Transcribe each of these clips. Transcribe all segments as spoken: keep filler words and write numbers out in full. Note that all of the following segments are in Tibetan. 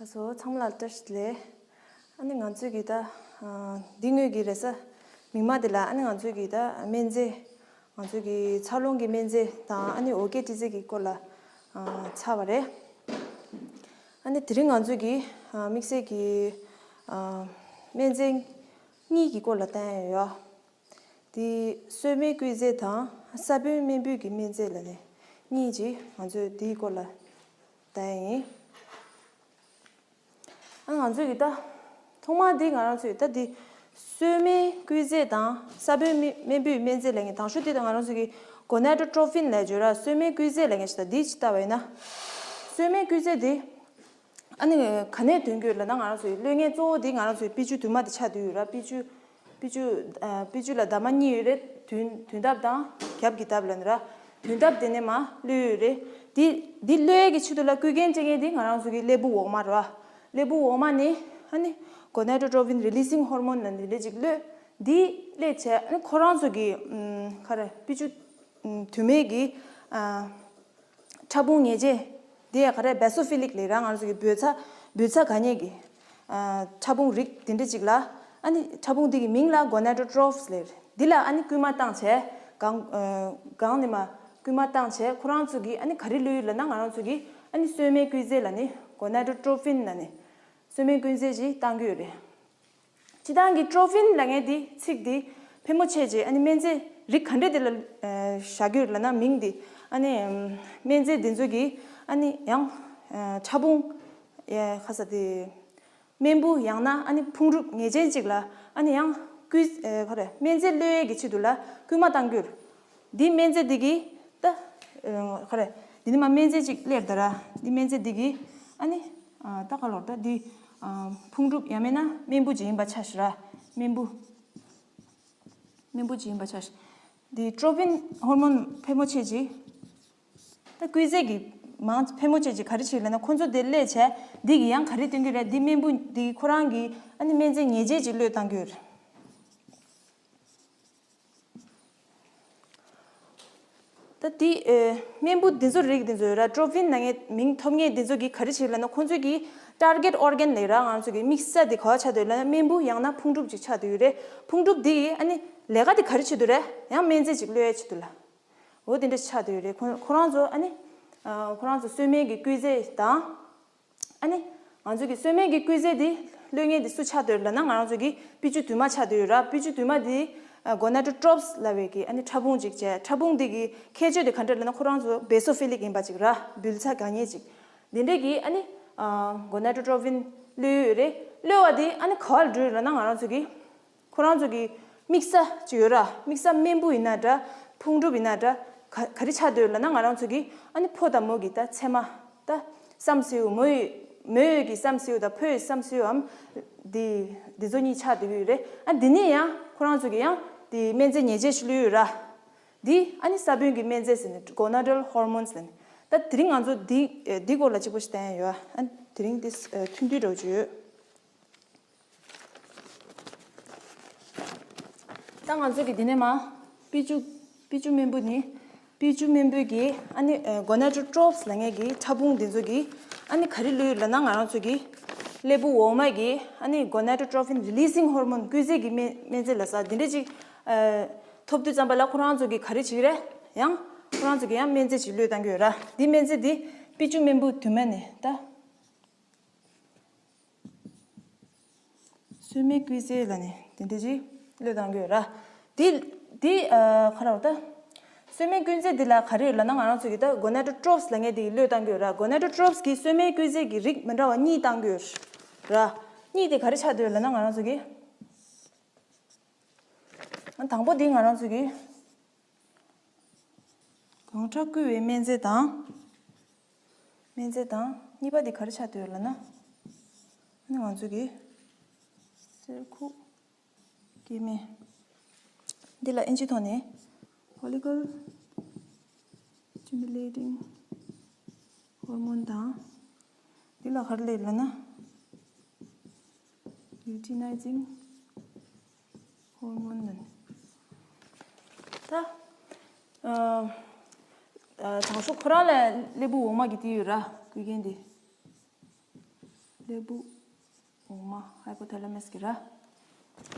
ལགས་སོ། ཚང་མ་ལ་བཀྲ་ཤིས་བདེ་ལེགས། ཨ་ནི་ང་ཚོས་ཀྱི་ད་ཨ་འདི་སྔོན་གྱི་རེས་གཟའ་མིག་དམར་འདི་ལ་ཨ་ནི་ང་ཚོས་ཀྱི་ད་སྨན་རྫས། ང་ཚོས་ཀྱི་འཚར་ལོངས་ཀྱི་སྨན་རྫས་དང་ཨ་ནི་འོ་སྐོལ་སྤྲི་རྫས་ཀྱི་སྐོར་ལ་ཨ་ཚར་བ་རེད། ཨ་ནི་དེ་རིང་ང་ཚོས་ཀྱི་ཨ་དམིགས་བསལ་གྱི་ཨ་སྨན་རྫས་གཉིས་ཀྱི་སྐོར་ལ་བསྟན་ཡ་ཡོད། དེ་གསོལ་སྨན་བསྐུལ་རྫས་དང་ས་བོན་རྨེན་བུ་གི་སྨན་རྫས་ལ་ནི་གཉིས་ཀྱིས་ང་ཚོས་དེའི་སྐོར་ལ་བསྟན་ཡ་ཡིན། ཨ་ང་ཚོས་ཀྱི་ད་ཐོག་མར་འདི་ང་རང་ཚོས་ད་འདི་གསོལ་སྨན་བསྐུལ་རྫས་དང་ས་བོན་རྨེན་བུའི་སྨན་རྫས་ལབ་མཁན་དང་ཤོས་དེ་ད་ང་རང་ཚོས་ཀྱི་གོ་ནེ་ཌོ་ཊོ་ཕིན་ལབ་བརྗོད་ར། གསོལ་སྨན་བསྐུལ་རྫས་ལབ་མཁན་ཞིག་ད་འདི་ཅིག་ལྟ་བ་ཡིན་ན། གསོལ་སྨན་བསྐུལ་རྫས་འདི་ཨ་ནི་ག་ནས་ཐོན་གྱི་ཡོད་ལབ་ན། ང་རང་ཚོའི་གློད་མཁན་གཙོ་བོ་འདི་ང་རང་ཚོའི་དཔེ་ཆུ་དུ་མ་དེ་ཆགས་བསྡད་ཡོད་ར། དཔེ་ཆུ་དཔེ་ཆུ་ཨ་དཔེ་ཆུ་ལ་འདབ་མ་གཉིས་ཡོད་རེད། མདུན་མདུན་འདབས་དང་རྒྱབ་ཀྱི་འདབས་ལ་ནི་ར། མདུན་འདབས་དེ་ནས་མར་གློད་ཡོད་རེད། འདི་འདི་གློད་ཡས་ཀྱི་ཆེད་དུ་ལ་བསྐུལ་མཁན་སྤྲད་མཁན་འདི་ང་རང་ཚོ་གི་ཀླད་པ་འོག་མ་ར། ཀླད་པ་འོག་མ་ནས་ཨ་ནི་གོ་ནེ་ཌོ་ཊོ་ཕིན་རི་ལི་སིང་ཧོར་མོན་ལབ་འདི་འདྲ་ཅིག་གློད། འདི་གློད་བྱས་ཨ་ནི་ཁོ་རང་ཚོ་གི་ཨམ་ག་རེ་དཔེ་ཆུ་ཨམ་དུ་མའི་གི་ཨ་ཕྲ་ཕུང་ཉེར་བརྒྱད། འདི་ཡ་ག་རེ་བེ་སོ་ཕི་ལིག་ལབ་ར། ང་ཚོ་གི་འབུ་ཚ་འབུ་ཚ་དགའ་མཁན་གྱི་ཨ་ཕྲ་ཕུང་རིགས་འདི་འདྲ་ཅིག་ལ། ཨ་ནི་ཕྲ་ཕུང་འདི་གི་མིང་ལ་གོ་ནེ་ཌོ་ཊོ་ཕིན་ཟེར། འདི་ལ་ཨ་ནི་སྐུལ་མ་བཏང་བྱས་གང་ཨ་གང་ནས་མར་སྐུལ་མ་བཏང་བྱས་ཁོ་རང་ཚོ་གི་ཨ་ནི་ག་རེ་གློད་ཡོད་ལབ་ན། ང་རང་ཚོ་གི་ཨ་ནི་གསོལ་སྨན་བསྐུལ་རྫས་ལ་ནི་གོ་ནེ་ཌོ་ཊོ་ཕིན་ལབ་ནི་གསོལ་སྨན་བསྐུལ་རྫས་ཅིག་བཏང་གི་ཡོད་རེད། སྤྱིར་བཏང་གི་ཊོ་ཕིན་ལབ་མཁན་འདི་ཚིག་འདི་ཕལ་མོ་ཆེ་ཅིག་ཨ་ནི་སྨན་རྫས་རིགས་ག་འདྲ་དེ་ལ་ཨ་བཞག་གི་ཡོད་ལབ་ན། མིང་འདི་ཨ་ནི་ཨམ་སྨན་རྫས་འདི་ཚོ་གི་ཨ་ནི་ཡང་ཨ་ཕྲ་ཕུང་ཨ་ཁ་ས་དེ་རྨེན་བུ་ཡང་ན་ཨ་ནི་ཕུང་གྲུབ་ངེས་ཅན་ཅིག་ལ་ཨ་ནི་ཡང་སྐུལ་ཨ་ག་རེ་སྨན་རྫས་གློད་ཡས་ཀྱི་ཆེད་དུ་ལ་སྐུལ་མ་བཏང་གི་ཡོད། འདི་སྨན་རྫས་འདི་གིས་ད་ཨ་ག་རེ་འདི་ནི་མ་སྨན་རྫས་ཅིག་སླེབས་ད་ར། འདི་སྨན་རྫས་འདི་གིས་ཨ་ནི་ཨ་ད་ག་ལོར་ད་འདི་ཨ་ཕུང་གྲུབ་ཡང་མིན་ན་རྨེན་བུ་ཅིག་ཡིན་པ་ཆ་བཞག་ར། རྨེན་བུ་རྨེན་བུ་ཅིག་ཡིན་པ་ཆ་བཞག་འདི་ཊོ་ཕིན་ཧོར་མོན་ཕལ་མོ་ཆེ་ཅིག་ད་བསྐུལ་རྫས་ཀྱི་མང་ཕལ་མོ་ཆེ་ཅིག་ག་རེ་བྱེད་ལབ་ན། ཁོ་ཚོ་དེ་གློད་བྱས་འདི་གིས་ཡང་ག་རེ་སྟོན་གྱི་རེད། འདི་རྨེན་བུ་འདི་ཁོ་རང་གིས་ཨ་ནི་སྨན་རྫས་ཉེས་ཅན་ཅིག་གློད་བཏང་གི་ཡོད་རེད། ད་དེ་ཨེ་རྨེན་བུ་འདི་ཚོ་རིགས་འདི་ཚོ་ཡོད་ར། ཊོ་ཕིན་ལབ་མཁན་མིང་ཐོབ་མཁན་འདི་ཚོ་གིས་ག་རེ་བྱེད་ལབ་ན། ཁོང་ཚོས་ཀྱིས་ཊར་གེཊ་ཨོར་གན་ལབ་ར། ང་ཚོ་གི་དམིགས་ས་དེ་ག་པར་ཆགས་བསྡད་ཡོད་ལབ་ན། རྨེན་བུ་ཡང་ན་ཕུང་གྲུབ་ཅིག་ཆགས་བསྡད་ཡོད་རེད། ཕུང་གྲུབ་འདི་ཡིས་ཨ་ནི་ལས་ཀ་དེ་ག་རེ་བྱེད་དུ་རེད། ཡང་སྨན་རྫས་ཅིག་གློད་ཡས་བྱེད་དུ་ལ། འོ་དེ་འདྲ་ཆགས་བསྡད་ཡོད་རེད། ཁོ་ཁོ་རང་ཚོ་ཨ་ནི་ཨ་ཁོ་རང་ཚོ་གསོལ་སྨན་གྱི་བསྐུལ་རྫས་དང་། ཨ་ནི་ང་ཚོ་གི་གསོལ་སྨན་གྱི་བསྐུལ་རྫས་འདི་གློད་མཁན་འདི་སུ་ཆགས་བསྡད་ཡོད་ལབ་ན། ང་རང་ཚོ་གི་དཔེ་ཆུ་དུ་མ་ཆགས་བསྡད་ཡོད་ར། དཔེ་ཆུ་དུ་མ་འདི་གོ་ནེ་ཌོ་ཊོ་རོབ་སི་ལབ་པའི་གི་ཨ་ནི་ཕྲ་ཕུང་ཅིག་བྱས། ཕྲ་ཕུང་འདི་གི་ཁྱད་ཆོས་དེ་ག་འདྲ་ལབ་ན། ཁོ་རང་ཚོ་བེ་སོ་ཕི་ལིག་ཡིན་པ་ཅིག་ར། འབུ་ཚ་དགའ་མཁན་ཅིག་འདི་འདྲས་ཀྱི་ཨ་ནི་གོ་ནེ་ཌོ་ཊོ་རོབ་སི་གློད་ཡོད་རེད། གློད་པ་འདི་ཨ་ནི་ག་པར་འགྲོ་ཡོད་ལབ་ན། ང་རང་ཚོ་གི་ཁོ་རང་ཚོ་གི་དམིགས་ས་ཅིག་ཡོད་ར། དམིགས་ས་རྨེན་བུ་ཡིན་ན་འདྲ། ཕུང་གྲུབ་ཡིན་ན་འདྲ། ག་ག་རེ་ཆགས་བསྡད་ཡོད་ལབ་ན། ང་རང་ཚོ་གི་ཨ་ནི་ཕོ་དང་མོ་གི་ད་མཚན་མ་ད་བསམ་སེའུ། མོ་ཡི་མོ་ཡི་གི་བསམ་སེའུ་དང་ཕོ་ཡི་བསམ་སེའུའམ་འདི་འདི་ཚོ་གཉིས་ཆགས་བསྡད་ཀྱི་ཡོད་རེད། ཨ་འདི་ནས་ཡང་ཁོ་རང་ཚོ་གི་ཡང་འདི་སྨན་རྫས་ཉེས་ཅན་ཞིག་གློད་ཡོད་ར། འདི་ཨ་ནི་ས་བོན་གྱི་སྨན་རྫས་ཟེར་ནས་གོ་ནེ་ཌལ་ཧོར་མོན་ཟེར་ནས། ད་དེ་རིང་ང་ཚོ་འདི་འདི་སྐོར་ལ་གཅིག་པོ་ཞིག་བསྟན་ཡོད། ཨ་དེ་རིང་འདི་ཐུང་ཐུང་འདྲ་བོ་ཅིག་ཡོད། ད་ང་ཚོ་གི་འདི་ནས་མ་དཔེ་ཆུ་དཔེ་ཆུ་རྨེན་བུ་ནི། དཔེ་ཆུ་རྨེན་བུ་གི་ཨ་ནི་གོ་ནེ་ཌོ་ཊོ་རོབ་སི་ལབ་མཁན་གྱི་ཕྲ་ཕུང་འདི་ཚོ་གི་ཨ་ནི་ག་རེ་གློད་ཡོད་ལབ་ན། ང་རང་ཚོ་གི་ཀླད་པ་འོག་མ་གི་ཨ་ནི་གོ་ནེ་ཌོ་ཊོ་རོ་ཕིན་རི་ལི་སིང་ཧོར་མོན་བསྐུལ་རྫས་ཀྱི་སྨན་སྨན་རྫས་ལབ་ས་འདི་འདྲ་ཅིག་ཨ་ཐོབ་དུས་ཙམ་པ་ལ་ཁོ་རང་ཚོ་གི་ག་རེ་བྱེད་ཀྱི་རེད། ཡང་ཁོ་རང་ཚོ་གི་ཡང་སྨན་རྫས་ཅིག་གློད་བཏང་གི་ཡོད་ར། འདི་སྨན་རྫས་འདི་དཔེ་ཆུ་རྨེན་བུ་དུ་མ་ནས་ད། གསོལ་སྨན་བསྐུལ་རྫས་ལབ་ནས་དེ་འདྲ་ཅིག་གློད་བཏང་གི་ཡོད་ར། དེ་དེ་ཨ་ག་རེ་ལབ་ད། གསོལ་སྨན་བསྐུལ་རྫས་འདི་ལ་ག་རེ་ཡོད་ལབ་ན། ང་རང་ཚོ་གི་ད་གོ་ནེ་ཌོ་ཊོ་རོབ་སི་ལབ་མཁན་དེ་གློད་བཏང་གི་ཡོད་ར། གོ་ནེ་ཌོ་ཊོ་རོབ་སི་གིས་གསོལ་སྨན་བསྐུལ་རྫས་ཀྱི་རིགས་མི་འདྲ་བ་གཉིས་བཏང་གི་ཡོད་ར། གཉིས་དེ་ག་རེ་ཆགས་བསྡད་ཡོད་ལབ་ན། ང་རང་ཚོ་གི་དང་པོ་དེ་ང་རང་ཚོ་གི་གངས་ཁྲག་བསྐུལ་བའི་སྨན་རྫས་དང་། སྨན་རྫས་དང་གཉིས་པ་དེ་ག་རེ་ཆགས་བསྡད་ཡོད་ལབ་ན། ཨ་ནི་ང་ཚོ་གི་གསེར་ཁུག་སྐྱེད་སྨན། འདི་ལ་ཨིན་ཇི་ཐོག་ནས་Follicle Stimulating Hormone དང་། འདི་ལ་ག་རེ་ལབ་ལབ་ན། Luteinizing Hormone ལབ་ནས། ད་ཨ་ཨ་དང་ཤོག་ཁོ་རང་ལ་ཀླད་པ་འོག་མ་གི་དེ་ཡོད་ར། བསྐུལ་མཁན་དེ། ལྷ་བུ་འོ་མ་ཧའི་པོ་ཐ་ལ་མས་ཀྱི་ར།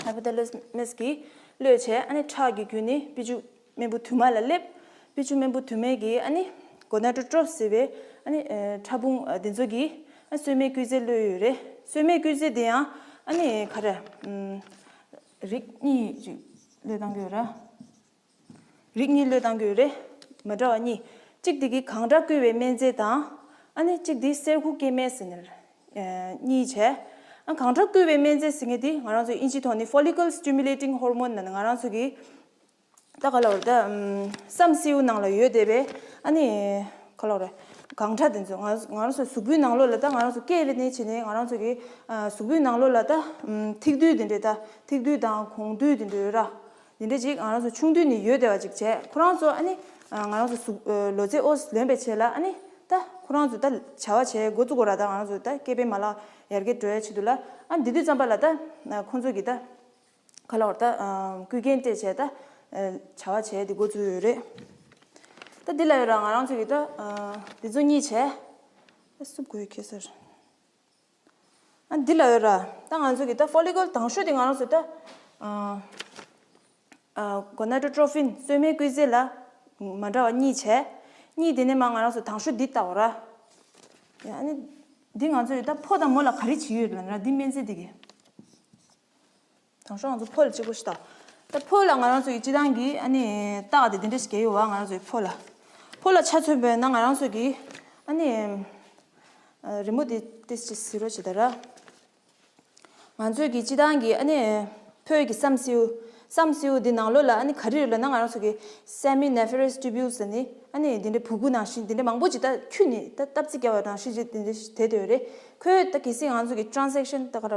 ཧའི་པོ་ཐ་ལ་མས་ཀྱིས་གློད་བྱས། ཨ་ནི་ཁྲག་གི་བརྒྱུད་ནས་དཔེ་ཆུ་རྨེན་བུ་དུ་མ་ལ་སླེབས། དཔེ་ཆུ་རྨེན་བུ་དུ་མས་ཀྱིས་ཨ་ནི་གོ་ན་ཏྲོ་ཏྲོབ་ཟེར་བའི་ཨ་ནི་ཨ་ཕྲ་ཕུང་ཨ་དེ་ཚོ་གིས་ཨ་གསོས་སྨན་སྐུལ་རྫས་གློད་ཡོད་རེད། གསོས་སྨན་སྐུལ་རྫས་དེ་ཡང་ཨ་ནི་ག་རེ་ཨམ་རིགས་གཉིས་ཅིག་གློད་བཏང་གི་ཡོད་ར། རིགས་གཉིས་གློད་བཏང་གི་ཡོད་རེད། མ་འདྲ་བ་གཉིས། གཅིག་དེ་གི་གང་ཁྲག་སྐུལ་བའི་སྨན་རྫས་དང་། ཨ་ནི་གཅིག་དེ་སེར་ཁུ་སྐྱེད་སྨན་ཟེར་ནས་ཨ་གཉིས་བྱས། ཨ་གང་ཁྲག་སྐུལ་བའི་སྨན་རྫས་ཟེར་མཁན་དེ་ང་རང་ཚོ་ཨིན་ཇིའི་ཐོག་ནས་follicle stimulating hormone ལབ་ནས་ང་རང་ཚོ་གི་ད་ག་ལ་བར་ད་ཨམ་བསམ་སེའུ་ནང་ལ་ཡོད་བསྡད་པའི་ཨ་ནི་ག་ལ་བར་གང་ཁྲག་དེ་ཚོ་ང་ང་རང་ཚོ་གཟུགས་པོའི་ནང་ལོགས་ལ་ད་ང་རང་ཚོ་སྐྱེས་པའི་ནས་བྱས་ནས་ང་རང་ཚོ་གི་ཨ་གཟུགས་པོའི་ནང་ལོགས་ལ་ད་ཨམ་ཐིག་རྡུལ་དེ་འདྲས་ད་ཐིག་རྡུལ་དང་གོང་རྡུལ་དེ་འདྲས་ཡོད་ར། དེ་འདྲས་ཅིག་ང་རང་ཚོ་ཆུང་དུས་ནས་ཡོད་བསྡད་པ་ཅིག་བྱས། ཁོ་རང་ཚོ་ཨ་ནི་ང་རང་ཚོ་གཟུགས་ལོ་ཚད་ཨོ་ལོན་པའི་ཆེད་ལ་ཨ་ནི་ད་ཁོ་རང་ཚོ་ད་བྱ་བ་བྱེད་འགོ་བཙུགས་དགོས་ར། ད་ང་རང་ཚོ་ད་སྐྱེས་པའི་མ་ལག་ཡར་རྒྱས་འགྲོ་ཡ་ཆེད་དུ་ལ་ཨ་འདི་དུས་ཙམ་པ་ལ་ད་ཁོ་ཚོ་གི་ད་ག་ལ་བར་ད་སྐུལ་རྐྱེན་སྤྲད་བྱས་ད་བྱ་བ་བྱས་དེ་འགོ་བཙུགས་ཡོད་རེད། ད་འདི་ལ་ཡོད་ར། ང་རང་ཚོ་གི་ད་འདི་ཚོ་གཉིས་བྱས་ད་སུབ་དགོས་ཁེ་སར། ཨ་འདི་ལ་ཡོད་ར། ད་ང་ཚོ་གི་ད་ཕོ་ལི་ཀལ་དང་ཤོས་དེ་ང་རང་ཚོ་ད་ཨ་ཨ་གོ་ན་ཏྲོ་ཏྲོ་ཕིན་གསོས་སྨན་སྐུལ་རྫས་ལ་མ་འདྲ་བ་གཉིས་བྱས། གཉིས་དེ་ནས་མ་ང་རང་ཚོ་དང་ཤོས་འདི་ལྟ་བ་ར། ཡ་ཨ་ནི་འདི་ང་ཚོ་ཡོད་ད་ཕོ་དང་མོ་ལ་ག་རེ་བྱེད་ཡོད་ལབ་ན་ར། འདི་སྨན་རྫས་འདི་གི་དང་ཤོས་ང་ཚོ་ཕོ་ལ་གཅིག་པོ་ཞིག་ལྟ། ད་ཕོ་ལ་ང་རང་ཚོ་ཡི་སྤྱི་བཏང་གི་ཨ་ནི་རྟགས་དེ་འདི་འདྲ་ཞིག་གས་ཡོད་བ། ང་རང་ཚོ་ཡི་ཕོ་ལ་ཕོ་ལ་ཆ་མཚོན་པས་ན་ང་རང་ཚོ་གི་ཨ་ནི། རི་མོ་དེ་ཏིས་ཅི་ཟེར་རོ་ཅི་ད་ར། ང་ཚོས་ཀྱི་སྤྱི་བཏང་གི་ཨ་ནི་ཕོའི་གི་བསམ་སེའུ། བསམ་སེའུ་འདི་ནང་ལོགས་ལ་ཨ་ནི་ག་རེ་ཡོད་ལབ་ན་ང་རང་ཚོ་གི་seminiferous tubules ཟེར་ནི་ཨ་ནི་འདི་འདྲའི་བུ་གུ་ནང་བཞིན་འདི་འདྲའི་མང་པོ་ཅིག་ད་ཁྱུ་ནི་ད་སྟབས་རྩིས་བརྒྱབ་པ་ནང་བཞིན་ཅིག་འདི་འདྲའི་དེ་དེ་ཡོད་རེད། ཁོས་ད་གལ་སྲིད་ང་ཚོ་གི་transaction ད་ག་ར་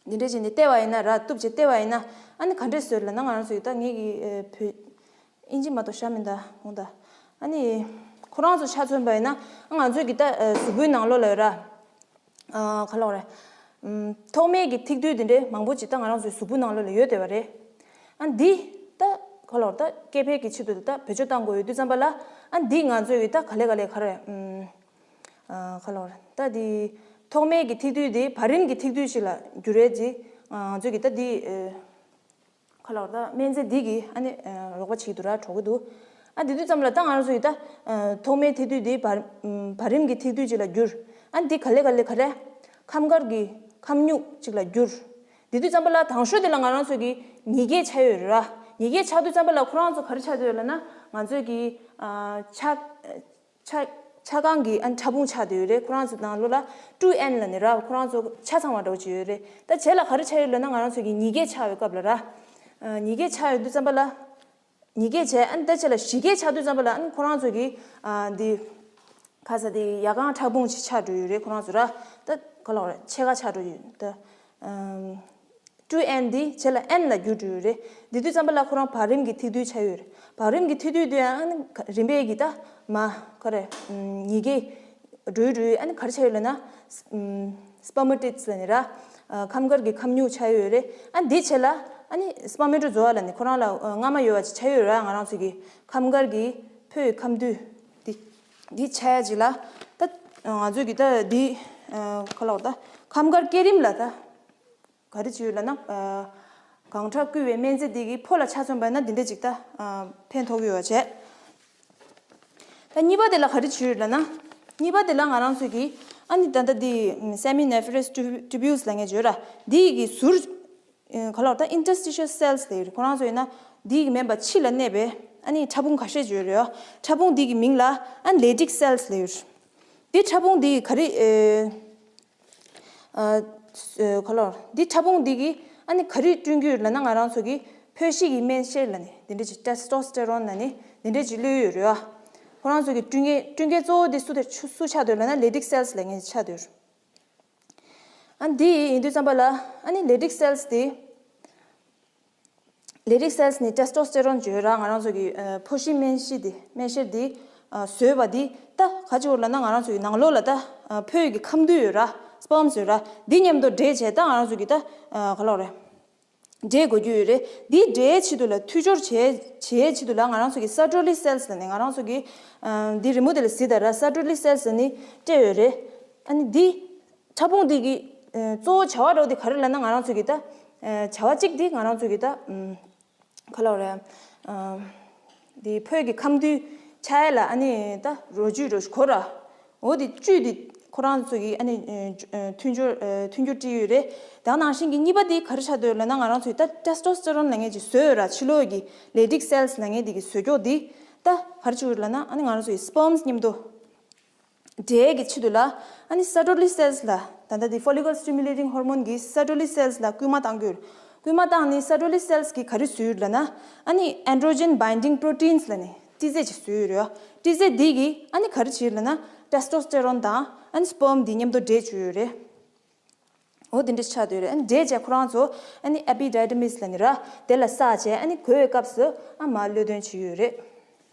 འདི་འདྲ་བྱས་ནས་བལྟས་པ་ཡིན་ན་ར། གཏུབ་བྱས་བལྟས་པ་ཡིན་ན་ཨ་ནི་ག་འདྲས་བཟོས་ལབ་ན་ང་རང་ཚོ་ཡི་ད་ངེད་ཀྱི་བོད་ཨིན་ཇི་མ་གཏོགས་ཤ་མི་འདའ་འོང་ད། ཨ་ནི་ཁོ་རང་ཚོ་ཆ་མཚོན་པ་ཡིན་ན་ང་ཚོའི་གི་ད་གཟུགས་པོའི་ནང་ལོགས་ལ་ཡོད་ར། ག་ལབ་རེད། ཐོག་མའི་གི་ཐིག་རྡུལ་འདི་འདྲའི་མང་པོ་ཅིག་ད་ང་རང་ཚོའི་གཟུགས་པོའི་ནང་ལོགས་ལ་ཡོད་བསྡད་པ་རེད། ཨ་འདི་ད་ག་ལབ་རེད། ད་སྐྱེ་འཕེལ་གྱི་ཆེད་དུ་ད་བེད་སྤྱོད་བཏང་དགོས་ཡོད་དུས་ཙམ་པ་ལ་ཨ་འདི་ང་ཚོའི་གི་ད་ག་ལེ་ག་ལེ་ག་རེ། ཨ་ག་ལབ་རེད། ད་འདི་ཐོག་མའི་གི་ཐིག་རྡུལ་འདི་བར་རིམ་གྱི་ཐིག་རྡུལ་ཞིག་ལ་འགྱུར་རེད་ཅེས་ང་ཚོས་གི་ད་འདི་ག་ལབ་རེད། ད་སྨན་རྫས་འདི་གི་ཨ་ནི་རོགས་པ་བྱེད་ཀྱི་འདུག་ར། གྲོགས་ཀྱི་འདུག་ཨ་འདི་དུས་ཙམ་ལ་ད་ང་རང་ཚོ་གི་ད་ཐོག་མའི་ཐིག་རྡུལ་འདི་བར་བར་རིམ་གྱི་ཐིག་རྡུལ་ཅིག་ལ་འགྱུར། ཨ་འདི་ག་ལེ་ག་ལེ་ག་རེ། ཁམས་དཀར་གྱི་ཁམས་སྨྱུག་ཅིག་ལ་འགྱུར། འདི་དུས་ཙམ་པ་ལ་དང་ཤོས་དེ་ལ་ང་རང་ཚོ་གི་ཉིས་ཀའི་ཆ་ཡོད་རེད་ར། ཉིས་ཀའི་ཆ་དུས་ཙམ་པ་ལ་ཁོ་རང་ཚོ་ག་རེ་ཆགས་བསྡད་ཡོད་ལབ་ན་ང་ཚོའི་གི་ཨ་ཆ་ཆ་ཆ་གང་གི་ཨ་ཕྲ་ཕུང་ཆགས་བསྡད་ཡོད་རེད། ཁོ་རང་ཚོ་ནང་ལོགས་ལ་two N ལབ་ནས་ར། ཁོ་རང་ཚོ་ཆ་ཚང་བ་འདྲ་བོ་ཅིག་ཡོད་རེད། ད་རྗེས་ལ་ག་རེ་ཆགས་ཡོད་ལབ་ན་ང་རང་ཚོ་གི་ཉིས་ཀའི་ཆགས་པའི་སྐབས་ལ་ར། ཨ་ཉིས་ཀའི་ཆགས་ཡོད་དུས་ཙམ་པ་ལ། ཉིས་ཀའི་བྱས་ཨ་ནི་ད་རྗེས་ལ་བཞི་ཀའི་ཆགས་དུས་ཙམ་པ་ལ་ཨ་ནི་ཁོ་རང་ཚོ་གི་ཨ་འདི་ཁ་ས་དེ་ཡ་གང་ཕྲ་ཕུང་ཅིག་ཆགས་འགྲོ་ཡོད་རེད། ཁོ་རང་ཚོ་ར་ད་ག་ལབ་རེད། ཕྱེད་ཀ་ཆགས་འགྲོ་ཡོད་ད། ཨམ། two N འདི་རྗེས་ལ་N ལ་འགྱུར་འགྲོ་ཡོད་རེད། འདི་དུས་ཙམ་པ་ལ་ཁོ་རང་བར་རིམ་གྱི་ཐིག་རྡུལ་ཆགས་ཡོད་རེད། བར་རིམ་གྱི་ཐིག་རྡུལ་དེ་ཡང་ཨ་ནི་རིམ་པས་ཀྱི་ད་མ་ག་རེ་ཉིས་ཀའི་འགྲོ་ཡི་འགྲོ་ཡི་ཨ་ནི་ག་རེ་ཆགས་ཡོད་ལབ་ན། ཨམ། spermatids ལབ་ནི་ར། ཨ་ཁམས་དཀར་གྱི་ཁམས་སྨྱུག་ཆགས་ཡོད་རེད། ཨ་འདི་རྗེས་ལ་ཨ་ནི་spermatozoa ལབ་ནི་ཁོ་རང་ལ་ཨ་རྔ་མ་ཡོད་པ་ཅིག་ཆགས་ཡོད་ར། ང་རང་ཚོ་གི་ཁམས་དཀར་གྱི་ཕོའི་ཁམས་འདུས་འདི་འདི་ཆགས་ཡ་ཅིག་ལ་ད་ང་ཚོ་གི་ད་འདི་ཨ་ག་ལབ་ད་ཁམས་དཀར་སྐྱེད་རིམ་ལ་ད། ག་རེ་བྱེད་ཡོད་ལབ་ན། ཨ་གང་ཁྲག་སྐུལ་བའི་སྨན་རྫས་འདི་གིས་ཕོ་ལ་ཆ་མཚོན་པ་ན་འདི་འདྲ་ཅིག་ད་ཨ་ཕན་ཐོགས་ཡོད་བྱས། ད་གཉིས་པ་དེ་ལ་ག་རེ་བྱེད་ཡོད་ལབ་ན། གཉིས་པ་དེ་ལ་ང་རང་ཚོ་གིས་ཨ་ནི་ད་ལྟ་འདི་seminiferous tubules ལབ་མཁན་ཅིག་ཡོད་ར། འདི་གི་ཟུར་ཨ་ག་ལབ་ད་interstitial cells ལབ་ཡོད་རེད། ཁོ་རང་ཚོ་ཡིན་ན་འདི་གི་མིན་པ་ཕྱི་ལ་གནས་པའི་ཨ་ནི་ཕྲ་ཕུང་ཁ་ཤས་ཅིག་ཡོད་རེད། ཕྲ་ཕུང་འདི་གི་མིང་ལ་ཨ་ནི་Leydig cells ལབ་ཡོད་རེད། འདི་ཕྲ་ཕུང་འདི་ག་རེ་ཨ། ཨ་ག་ལབ་འདི་ཕྲ་ཕུང་འདི་གིས་ཨ་ནི་ག་རེ་བསྐྲུན་གྱི་ཡོད་ལབ་ན་ང་རང་ཚོ་གི་ཕོ་གཤིས་ཀྱི་སྨན་གཤེར་ལབ་ནི་འདི་འདྲ་ཅིག་testosterone ལབ་ནི་འདི་འདྲ་ཅིག་གློད་ཡོད་རེད་བ། ཁོ་རང་ཚོ་གི་བསྐྲུན་མཁན་བསྐྲུན་མཁན་གཙོ་བོ་འདི་སུ་དེ་སུ་ཆགས་འདུག་ལབ་ན་Leydig cells ལབ་མཁན་ཆགས་འདུག་ཨ་འདི་ཡིན་དུས་ཙམ་པ་ལ་ཨ་ནི་Leydig cells འདི། Leydig cells ནི་testosterone ཅིག་ཡོད་ར། ང་རང་ཚོ་གི་ཨ་ཕོ་གཤིས་སྨན་གཤིས་འདི་སྨན་གཤེར་འདི་ཨ་བཟོས་པ་འདི་ད་ག་ཅིག་ཡོད་ལབ་ན་ང་རང་ཚོ་གི་ནང་ལོགས་ལ་ད་ཨ་ཕོའི་གི་ཁམས་འདུས་ཡོད་ར། sperms ཡོད་ར། འདི་མཉམ་དུ་འདྲེས་བྱས་ད་ང་རང་ཚོ་གི་ད་ཨ་ག་ལབ་རེད། འདྲེས་དགོས་རྒྱུ་ཡོད་རེད། འདི་འདྲེས་ཆེད་དུ་ལ་མཐུད་སྦྱོར་བྱས་བྱས་ཆེད་དུ་ལ་ང་རང་ཚོ་གི་Sertoli cells ལབ་ནི་ང་རང་ཚོ་གི་ཨ་འདི་རི་མོ་དེ་ལ་གཟིགས་དང་ར། Sertoli cells ལབ་ནི་སྤྲད་ཡོད་རེད། ཨ་ནི་འདི། ཕྲ་ཕུང་འདི་གི་ཨ་གཙོ་བོ་བྱ་བ་འགྲོ་འདི་ག་རེ་ལབ་ན། ང་རང་ཚོ་གི་ད་ཨ་བྱ་བ་གཅིག་འདི་ང་རང་ཚོ་གི་ད་ཨམ་ག་ལབ་རེད། ཨམ་འདི་ཕོད་ཀྱི་ཁམས་འདུས་ཆགས་ཡ་ལ་ཨ་ནི་ད་རོ་བཅུད་རོ་གོ་ར། འོ་འདི་བཅུད་འདི་ཁོ་རང་ཚོ་གི་ཨ་ནི་ཨ་མཐུན་སྦྱོར་ཨ་མཐུན་སྦྱོར་སྤྲད་ཡོད་རེད། ད་ནང་བཞིན་གྱི་གཉིས་པ་འདི་ག་རེ་ཆགས་འདུག་ལབ་ན། ང་རང་ཚོ་གི་ད་ཊེ་སི་ཊོ་སི་ཊེ་རོན་ལབ་མཁན་ཅིག་བཟོས་ཡོད་ར། ཕྱི་ལོགས་ཀྱི་ལེ་ཊིག་སེལ་སི་ལབ་མཁན་འདི་གི་བཟོ་ཀྱོག་འདི་ད་ག་རེ་བྱེད་ཀྱི་ཡོད་ལབ་ན། ཨ་ནི་ང་རང་ཚོ་གི་སི་པརམ་སི་མཉམ་དུ་འབྲེལ་གྱི་ཆེད་དུ་ལ་ཨ་ནི་སེ་ཊོ་ལི་སེལ་སི་ལ། ད་ལྟ་འདི་ཕོ་ལི་ཀལ་སི་ཊི་མུ་ལེ་ཊིང་ཧོར་མོན་གྱིས་སེ་ཊོ་ལི་སེལ་སི་ལ་སྐུལ་མ་གཏང་གི་ཡོད། སྐུལ་མ་བཏང་ནས་སེ་ཊོ་ལི་སེལ་སི་གིས་ག་རེ་བཟོས་ཡོད་ལབ་ན། ཨ་ནི་ཨེན་ཌྲོ་ཇེན་བའིན་ཌིང་པོ་རོ་ཊིན་སི་ལབ་ནས་ཏི་ཟས་ཅིག་བཟོས་ཡོད་རེད། ཏི་ཟས་འདི་གིས་ཨ་ནི་ག་རེ་བྱེད་ལབ་ན། ཊེ་སི་ཊོ་སི་ཊེ་རོན་དང་ཨ་ནི་སི་པརམ་འདི་མཉམ་དུ་འདྲེས་བཅུག་ཡོད་རེད། འོ་དེ་འདྲ་ཆགས་བསྡད་ཡོད་རེད། ཨ་ནི་འདྲེས་བྱས་ཁོ་རང་ཚོ་ཨ་ནི་ཨེ་པི་ཌར་མི་སི་ལབ་ནི་ར། དེ་ལ་བསགས་བྱས་ཨ་ནི་གོས་པའི་སྐབས་སུ་ཨ་མར་གློད་འདོན་བྱེད་ཀྱི་ཡོད་རེད།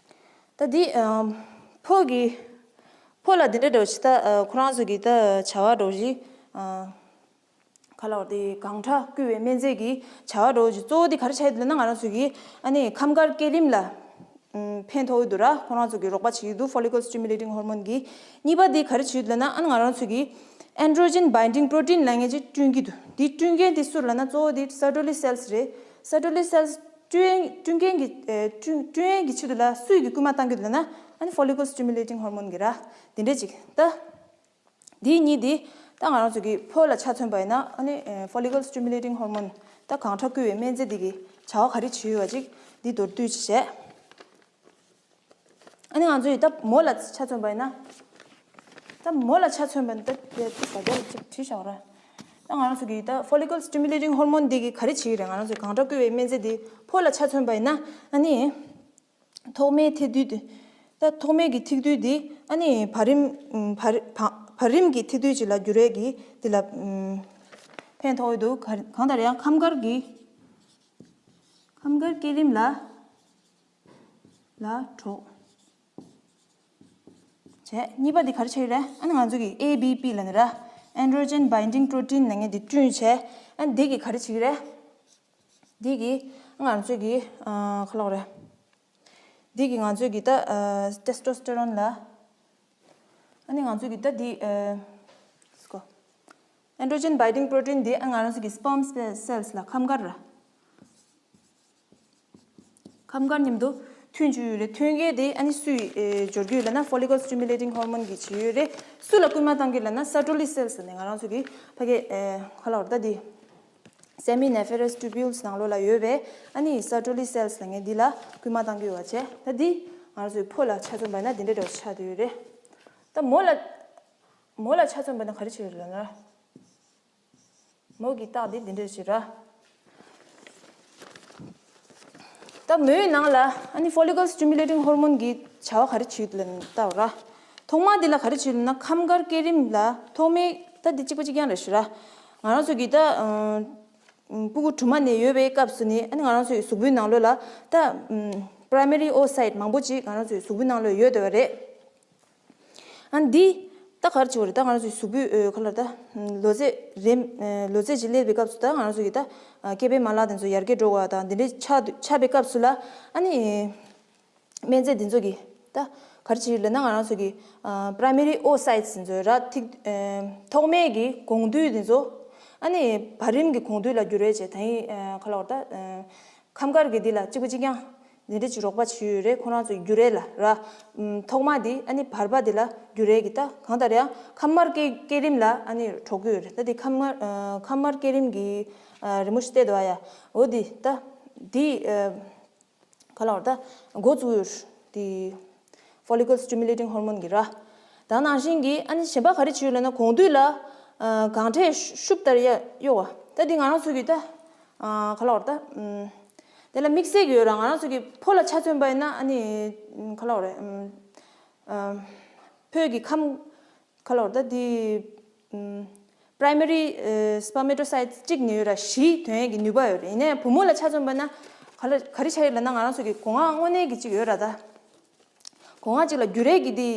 ད་འདི་ཨམ་ཕོ་གི་ཕོ་ལ་འདི་འདྲ་འདྲ་བོ་ཞིག་ད་ཨ་ཁོ་རང་ཚོ་གི་ད་བྱ་བ་འདྲ་བོ་ཞིག་ཨ་ག་ལབ་དེ་གངས་ཁྲག་སྐུལ་བའི་སྨན་རྫས་ཀྱི་བྱ་བ་འདྲ་བོ་ཞིག་གཙོ་བོ་དེ་ག་རེ་བྱས་ཡོད་ལབ་ན། ང་རང་ཚོ་གི་ཨ་ནི་ཁམས་དཀར་སྐས་རིམ་ལ་ཨམ་ཕན་ཐོགས་ཀྱི་འདུག་ར། ཁོ་རང་ཚོ་གི་རོགས་པ་བྱེད་ཀྱི་འདུག་ཕོ་ལི་ཀལ་སི་ཊི་མུ་ལེ་ཊིང་ཧོར་མོན་གྱིས། གཉིས་པ་དེ་ག་རེ་བྱེད་ཡོད་ལབ་ན། ཨ་ནི་ང་རང་ཚོ་གི་ཨེན་ཌྲོ་ཇེན་བའིན་ཌིང་པོ་རོ་ཊིན་ལབ་མཁན་ཅིག་བསྐྲུན་གྱི་འདུག་དེ་བསྐྲུན་མཁན་དེ་སུ་རེད་ལབ་ན། གཙོ་བོ་དེ་སེ་ཊོ་ལི་སེལ་སི་རེད། སེ་ཊོ་ལི་སེལ་སི་བསྐྲུན་བསྐྲུན་མཁན་གྱི་ཨེ་བསྐྲུན་བསྐྲུན་མཁན་གྱི་ཆེད་དུ་ལ་སུས་ཀྱི་སྐུལ་མ་གཏང་གི་འདུག་ལབ་ན། ཨ་ནི་ཕོ་ལི་ཀལ་སི་ཊི་མུ་ལེ་ཊིང་ཧོར་མོན་གྱིས་ར། དེ་འདྲ་ཅིག་ད། འདི་གཉིས་འདི་ད་ང་རང་ཚོ་གི་ཕོ་ལ་ཆ་མཚོན་པ་ཡིན་ན། ཨ་ནི་ཕོ་ལི་ཀལ་སི་ཊི་མུ་ལེ་ཊིང་ཧོར་མོན་ད་གངས་ཁྲག་སྐུལ་བའི་སྨན་རྫས་འདི་གི་བྱ་བ་ག་རེ་བྱེད་ཡོད་པ་ཅིག་འདི་མདོར་བསྡུས་ཅིག་བྱས། ཨ་ནི་ང་ཚོ་ཡི་ད་མོ་ལ་ཆ་མཚོན་པ་ཡིན་ན། ད་མོ་ལ་ཆ་མཚོན་པ་ཡིན་ན་ད་དེ་ད་དེ་ལ་ཅིག་བྲིས་བཞག་ར། ད་ང་རང་ཚོ་གི་ད་ཕོ་ལི་ཀལ་སི་ཊི་མུ་ལེ་ཊིང་ཧོར་མོན་འདི་གི་ག་རེ་བྱེད་ཀྱི་རེད། ང་རང་ཚོ་གངས་ཁྲག་སྐུལ་བའི་སྨན་རྫས་འདི་ཕོ་ལ་ཆ་མཚོན་པ་ཡིན་ན། ཨ་ནི། ཐོག་མའི་ཐིག་རྡུལ་དེ། ད་ཐོག་མའི་གི་ཐིག་རྡུལ་དེ་ཨ་ནི་བར་རིམ། བར་བར་བར་རིམ་གྱི་ཐིག་རྡུལ་ཅིག་ལ་འགྱུར་བའི་གི་དེ་ལ་ཕན་ཐོགས་ཡོད་འདུག་ག་གང་ལྟར་ཡང་ཁམས་དཀར་གྱི་ཁམས་དཀར་སྐས་རིམ་ལ་ལ་གྲོགས་བྱས། གཉིས་པ་དེ་ག་རེ་བྱེད་ཀྱི་རེད། ཨ་ནི་ང་ཚོ་གི་ཨེ་བི་པི་ལབ་ནི་ར། ཨེན་ཌྲོ་ཇེན་བའིན་ཌིང་པོ་རོ་ཊིན་ལབ་མཁན་དེ་བསྐྲུན་བྱས། ཨ་ནི་དེ་གི་ག་རེ་བྱེད་ཀྱི་རེད། འདི་གིས་ང་ཚོས་ཀྱི་ཨ་ག་ལབ་རེད། འདི་གིས་ང་ཚོས་ཀྱི་ད་ཨ་ཊེ་སི་ཊོ་སི་ཊེ་རོན་ལ། ཨ་ནི་ང་ཚོས་ཀྱི་ད་འདི་ཨ་སྐོ། ཨེན་ཌྲོ་ཇེན་བའིན་ཌིང་པོ་རོ་ཊིན་འདི་ཨ་ང་རང་ཚོ་གི་སི་པརམ་སི་སེལ་སི་ལ་ཁམས་དཀར་ར། ཁམས་དཀར་མཉམ་དུ་མཐུན་བཅུག་ཡོད་རེད། མཐུན་རྐྱེན་དེ་ཨ་ནི་སུས་ཨེ་སྦྱོར་གྱི་ཡོད་ལབ་ན། ཕོ་ལི་ཀལ་སི་ཊི་མུ་ལེ་ཊིང་ཧོར་མོན་གྱིས་བྱས་ཡོད་རེད། སུ་ལ་སྐུལ་མ་བཏང་གི་ལབ་ན། སེ་ཊོ་ལི་སེལ་སི་ནས་ང་རང་ཚོ་གི་ཕ་གི་ཨེ་ག་ལབ་རེད། ད་འདི་སེ་མི་ནེ་ཕེ་རས་ཊུ་བིའུལ་སི་ནང་ལོགས་ལ་ཡོད་པའི་ཨ་ནི་སེ་ཊོ་ལི་སེལ་སི་ལབ་མཁན་འདི་ལ་སྐུལ་མ་བཏང་གི་ཡོད་པ་བྱས། ད་འདི་ང་རང་ཚོའི་ཕོ་ལ་ཆ་མཚོན་པ་ན་འདི་འདྲ་འདྲ་བོ་ཆགས་བསྡད་ཡོད་རེད། ད་མོ་ལ་མོ་ལ་ཆ་མཚོན་པ་ན་ག་རེ་བྱེད་ཡོད་ལབ་ན། མོ་གི་རྟགས་འདི་འདི་འདྲ་ཞིག་ར། ད་མོའི་ནང་ལ་ཨ་ནི་ཕོ་ལི་ཀལ་སི་ཊི་མུ་ལེ་ཊིང་ཧོར་མོན་གྱི་བྱ་བ་ག་རེ་བྱེད་ལབ་ན་ལྟ་བ་ར། ཐོག་མ་འདི་ལ་ག་རེ་བྱེད་ལབ་ན། ཁམས་དཀར་སྐས་རིམ་ལ་ཐོག་མའི་ད་འདི་གཅིག་པ་གཅིག་རྐྱང་རེད་ཞུ་ར། ང་རང་ཚོ་གི་ད་ཨ་སྤུ་གུ་གྲུབ་མ་ནས་ཡོད་པའི་སྐབས་སུ་ནས་ཨ་ནི་ང་རང་ཚོའི་གཟུགས་པོའི་ནང་ལོགས་ལ་ད་པ་རའི་མ་རི་ཨོ་སའིཊ་མང་པོ་ཅིག་ང་རང་ཚོའི་གཟུགས་པོའི་ནང་ལོགས་ཡོད་བསྡད་པ་རེད། ཨ་འདི་ད་ག་རེ་བྱེད་པ་རེད། ད་ང་རང་ཚོའི་གཟུགས་པོའི་ཨ་ག་ལབ་ད་ལོ་ཚད་རེམ་ཨ་ལོ་ཚད་ཅིག་སླེབས་པའི་སྐབས་སུ། ད་ང་རང་ཚོ་གི་ད་ཨ་སྐྱེ་འཕེལ་མ་ལག་དེ་ཚོ་ཡར་རྒྱས་འགྲོ་བ་དང་འདི་འདྲའི་ཆགས་ཆགས་པའི་སྐབས་སུ་ལ། ཨ་ནི་སྨན་རྫས་འདི་ཚོ་གི་ད་ག་རེ་བྱེད་ལབ་ན། ང་རང་ཚོ་གི་ཨ་པ་རའི་མ་རི་ཨོ་སའིཊ་དེ་ཚོ་ར། ཐིག་ཨ་ཐོག་མའི་གི་གོང་རྡུལ་དེ་ཚོ་ཨ་ནི་བར་རིམ་གྱི་གོང་རྡུལ་ལ་འགྱུར་བ་བྱས། ད་ཡིན་ཨ་ག་ལབ་ད་ཨ་ཁམས་དཀར་གྱི་འདི་ལ་གཅིག་པ་གཅིག་རྐྱང་འདི་འདྲ་ཅིག་རོགས་པ་བྱས་ཡོད་རེད། ཁོ་རང་ཚོ་འགྱུར་བ་ལ་ར། ཨམ་ཐོག་མ་འདི་ཨ་ནི་བར་པ་འདི་ལ་འགྱུར་བ་གི་ད་གང་ལྟར་ཡང་ཁམས་དམར་སྐས་སྐས་རིམ་ལ་ཨ་ནི་གྲོགས་ཀྱི་ཡོད་རེད། ད་འདི་ཁམས་དམར་ཨ་ཁམས་དམར་སྐས་རིམ་གྱི་ཨ་རི་མོ་ཞིག་བལྟས་འདུག་ཨ་ཡ། འོ་འདི་ད་འདི་ཨ་ག་ལབ་རེད། ད་འགོ་བཙུགས་ཡོད་རེད། འདི་ཕོ་ལི་ཀལ་སི་ཊི་མུ་ལེ་ཊིང་ཧོར་མོན་གྱི་ར། ད་ནང་བཞིན་གྱི་ཨ་ནི་གཞན་པ་ག་རེ་བྱེད་ལབ་ན། གོང་རྡུལ་ལ་ཨ་གངས་ཁྲག་ཤུབས་ལྟར་གཡོ་གཡོ་བ། ད་འདི་ང་རང་ཚོ་གི་ད་ཨ་ག་ལབ་རེད། ད་ཨམ་དེ་ལ་དམིགས་བསལ་གྱི་ཡོད་ར། ང་རང་ཚོ་གི་ཕོ་ལ་ཆ་མཚོན་པ་ཡིན་ན། ཨ་ནི་ཨམ་ག་ལབ་རེད། ཨམ་ཨམ་ཕོད་ཀྱི་ཁམས་ག་ལབ་རེད། ད་འདི་ཨམ་པ་རའི་མ་རི་ཨ་སི་པར་མེ་ཊོ་སའིཊ་གཅིག་ནས་ཡོད་ར། བཞི་ཐོན་ཡས་ཀྱི་ནུས་པ་ཡོད་རེད། ཡིན་ནའི་བུ་མོ་ལ་ཆ་མཚོན་པ་ན་ག་ལ་ག་རེ་ཆགས་ཡོད་ལབ་ན། ང་རང་ཚོ་གི་སྒོ་ང་དངོས་གནས་ཀྱི་གཅིག་ཡོད་ར། ད་སྒོ་ང་གཅིག་ལ་འགྱུར་བ་གི་འདི་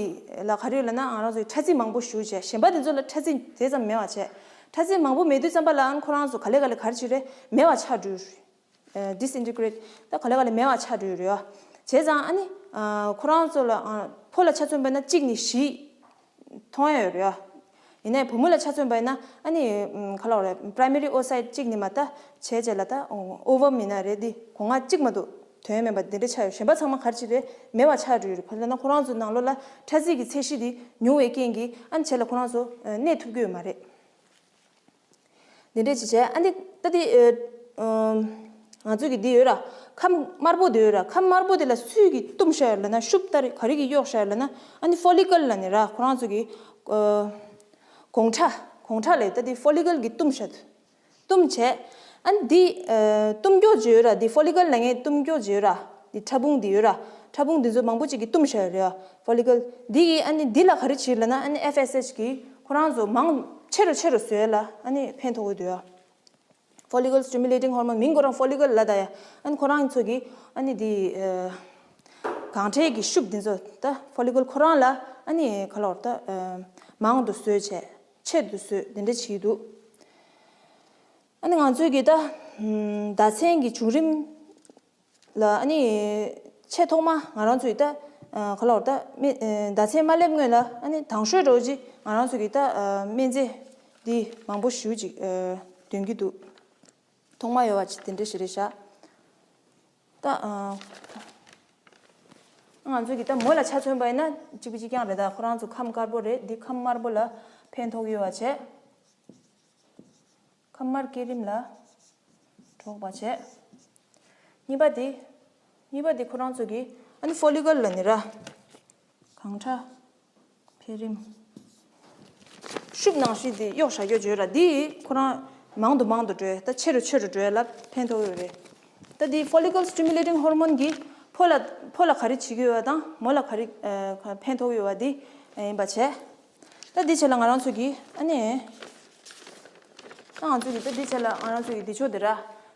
ལ་ག་རེ་ཡོད་ལབ་ན། ང་རང་ཚོ་གི་ཕྲ་རྫས་མང་པོ་ཞུགས་བྱས། གཞན་པ་དེ་ཚོ་ལ་ཕྲ་རྫས་དེ་ཙམ་མེད་པ་བྱས། ཕྲ་རྫས་མང་པོ་མེད་དུས་ཙམ་པ་ལ་ཨ་ནི་ཁོ་རང་ཚོ་ག་ལེ་ག་ལེ་ག་རེ་བྱེད་རེད། མེད་པ་ཆགས་འགྲོ་རེད། ཨ་ཌི་སི་ཨིན་ཊི་གྷི་རེཊ། ད་ག་ལེ་ག་ལེ་མེད་པ་ཆགས་འགྲོ་རེད། བྱས་ཙང་ཨ་ནི་ཨ་ཁོ་རང་ཚོ་ལ་ཨ་ཕོ་ལ་ཆ་མཚོན་པ་ན་གཅིག་ནས་བཞི་ཐོན་ཡ་ཡོད་རེད། ཡིན་ནའི་བུ་མོ་ལ་ཆ་མཚོན་པ་ཡིན་ན་ཨ་ནི་ཨམ་ག་ལབ་རེད། པ་རའི་མ་རི་ཨོ་སའིད་གཅིག་ནི་མ་ད་བྱས་བྱས་ལ་ད་ཨོ་ཝམ་ཡིན་ན་རེད། འདི་སྒོ་ང་གཅིག་མ་གཏོགས་དོན་མེད་པ་འདི་འདྲ་ཆགས་ཡོད། གཞན་པ་ཚང་མ་ག་རེ་བྱས་རེད། མེད་པ་ཆགས་འགྲོ་ཡོད་རེད། བྱས་ན་ཁོ་རང་ཚོ་ནང་ལོགས་ལ་ཕྲ་རྫས་ཀྱི་ཚད་གཞི་འདི་ཉུང་བའི་རྐྱེན་གྱིས་ཨ་ནི་བྱས་ལ་ཁོ་རང་ཚོ་གནས་ཐུབ་ཀྱི་ཡོད་མ་རེད། འདི་འདྲས་ཅིག་བྱས། ཨ་འདི་ད་འདི་ཨ་ང་ཚོ་གི་འདི་ཡོད་ར། ཁམས་དམར་པོ་འདི་ཡོད་ར། ཁམས་དམར་པོ་འདི་ལ་སུས་ཀྱིས་བཏུམས་བཞག་ཡོད་ལབ་ན། ཤུབས་ལྟར་ག་རེ་གིས་གཡོགས་བཞག་ཡོད་ལབ་ན། ཨ་ནི་ཕོ་ལི་ཀལ་ལབ་ནི་ར། ཁོ་རང་ཚོ་གི་ཨ་གོང་ཁྲ་གོང་ཁྲ་ལས་ད་འདི་ཕོ་ལི་ཀལ་གིས་བཏུམས་བཞག་བཏུམས་བྱས། ཨ་ནི་འདི་ཨ་བཏུམས་མགྱོགས་ཅིག་ཡོད་ར། འདི་ཕོ་ལི་ཀལ་ལབ་མཁན་བཏུམས་མགྱོགས་ཅིག་ཡོད་ར། འདི་ཕྲ་ཕུང་འདི་ཡོད་ར། ཕྲ་ཕུང་འདི་ཚོ་མང་པོ་ཅིག་གིས་བཏུམས་བཞག་ཡོད་རེད་ཡ། ཕོ་ལི་ཀལ་འདི་གིས་ཨ་ནི་འདི་ལ་ག་རེ་བྱེད་ལབ་ན། ཨ་ནི་ཨེཕ་ཨེས་ཨེཆ་གིས་ཁོ་རང་ཚོ་མང་ཆེ་རུ་ཆེ་རུ་བཟོས་ལ་ཨ་ནི་ཕན་ཐོགས་ཀྱི་འདུག་ཡ། Follicle stimulating hormone མིང་ཁོ་རང་ཕོ་ལི་ཀལ་ལབ་ད་ཡ། ཨ་ནི་ཁོ་རང་ཚོ་གིས་ཨ་ནི་འདི་ཨ་གང་ཁྲའི་གི་ཤུབས་འདི་ཚོ་ད་ཕོ་ལི་ཀལ་ཁོ་རང་ལ་ཨ་ནི་ག་ལབ་ར། ད་ཨ་མང་དུ་བཟོས་བྱས་ཆེད་དུ་བཟོས་འདི་འདྲ་བྱས་འདུག་ཨ་ནི་ང་ཚོས་གི་ད་ཨམ་ཟླ་མཚན་གྱི་བྱུང་རིམ་ལ་ཨ་ནི་ཆེས་ཐོག་མ་ང་རང་ཚོས་ད་ཨ་ག་ལབ་ར། ད་སྨན་ཨ་ཟླ་མཚན་མ་སླེབས་སྔོན་ལ་ཨ་ནི་དང་ཤོས་འདྲ་བོ་ཅིག་ང་རང་ཚོས་གི་ད་ཨ་སྨན་རྫས་འདི་མང་པོ་ཞེ་པོ་ཅིག་ཨ་འདོན་གྱི་འདུག་ཐོག་མ་ཡོད་པ་ཅིག་དེ་འདྲ་ཞིག་རེད་ཤག་ད་ཨ་ང་ཚོས་གི་ད་མོ་ལ་ཆ་མཚོན་པ་ཡིན་ན་གཅིག་པ་གཅིག་རྐྱང་རེད། ད་ཁོ་རང་ཚོ་ཁམས་དཀར་པོ་རེད། འདི་ཁམས་དམར་པོ་ལ་ཕན་ཐོགས་ཡོད་པ་བྱས། ཁམས་དམར་སྐྱེད་རིམ་ལ་གྲོགས་པ་བྱས། གཉིས་པ་དེ། གཉིས་པ་དེ་ཁོ་རང་ཚོ་གི་ཨ་ནི་ཕོ་ལི་ཀལ་ལབ་ནི་ར། གང་ཁྲ་འཕེལ་རིམ། ཤུབས་ནང་བཞིན་དེ་གཡོགས་བཞག་རྒྱུ་བརྗོད་ར། འདི་ཁོ་རང་མང་དུ་མང་དུ་འགྲོ་ཡ། ད་ཆེ་རུ་ཆེ་རུ་འགྲོ་ཡ་ལ་ཕན་ཐོགས་ཡོད་རེད། ད་འདི་ཕོ་ལི་ཀལ་སི་ཊི་མུ་ལེ་ཊིང་ཧོར་མོན་གྱིས་ཕོ་ལ་ཕོ་ལ་ག་རེ་བྱེད་ཀྱི་ཡོད་པ་དང་མོ་ལ་ག་རེ་ཨ་ཕན་ཐོགས་ཡོད་པ་འདི་ཡིན་པ་བྱས། ད་འདི་བྱས་ལ་ང་རང་ཚོ་གི་ཨ་ནི། ད་ང་ཚོ་གི་ད་འདི་བྱས་ལ་ང་རང་ཚོ་གི་འདི་ཕྱོགས་འདི་ར།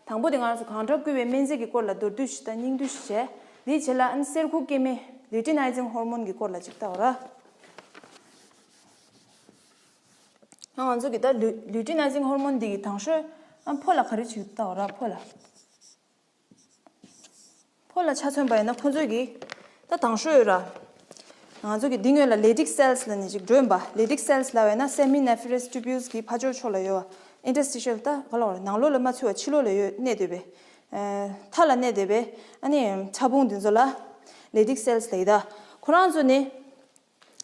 དང་པོ་དེ་ང་རང་ཚོ་གང་ཁྲ་བསྐུལ་བའི་སྨན་རྫས་ཀྱི་སྐོར་ལ་མདོར་བསྡུས་ཤིག་དང་སྙིང་བསྡུས་ཤིག་བྱས། འདི་བྱས་ལ་ཨ་ནི་གསེར་ཁུག་སྐྱེད་མའི་ལུ་ཊི་ནའི་ཛིང་ཧོར་མོན་གྱི་སྐོར་ལ་ཅིག་ལྟ་བ་ར། ང་ཚོ་གི་ད་ལུ་ལུ་ཊི་ནའི་ཛིང་ཧོར་མོན་འདི་གི་དང་ཤོས་ཨ་ཕོ་ལ་ག་རེ་བྱེད་ཀྱི་ལྟ་བ་ར། ཕོ་ལ། ཕོ་ལ་ཆ་མཚོན་པ་ཡིན་ན་ཁོ་ཚོས་གི་ད་དང་ཤོས་ཡོད་ར། ང་ཚོ་གི་འདི་སྔོན་ལ་ལེ་ཊིག་སེལ་སི་ལབ་ནི་ཅིག་འགྲོ་ཡིན་པ། ལེ་ཊིག་སེལ་སི་ལབ་ཡིན་ན་སེ་མི་ནེ་ཕི་རེ་སི་ཊི་པིའུ་སི་གི་ཕར་ཕྱོགས་ཕྱོགས་ལ་ཡོད་པ། ཨིན་ཊར་སི་ཊི་ཤལ་ད་ག་ལབ་ར། ནང་ལོགས་ལ་མ་ཚུད་པ་ཕྱི་ལོགས་ལ་ཡོད་གནས་སྡོད་པའི། ཨ་མཐའ་ལ་གནས་སྡོད་པའི་ཨ་ནི་ཕྲ་ཕུང་འདི་ཚོ་ལ་ལེ་ཊིག་སེལ་སི་ལབ་ཡིན། ད་ཁོ་རང་ཚོ་ནི་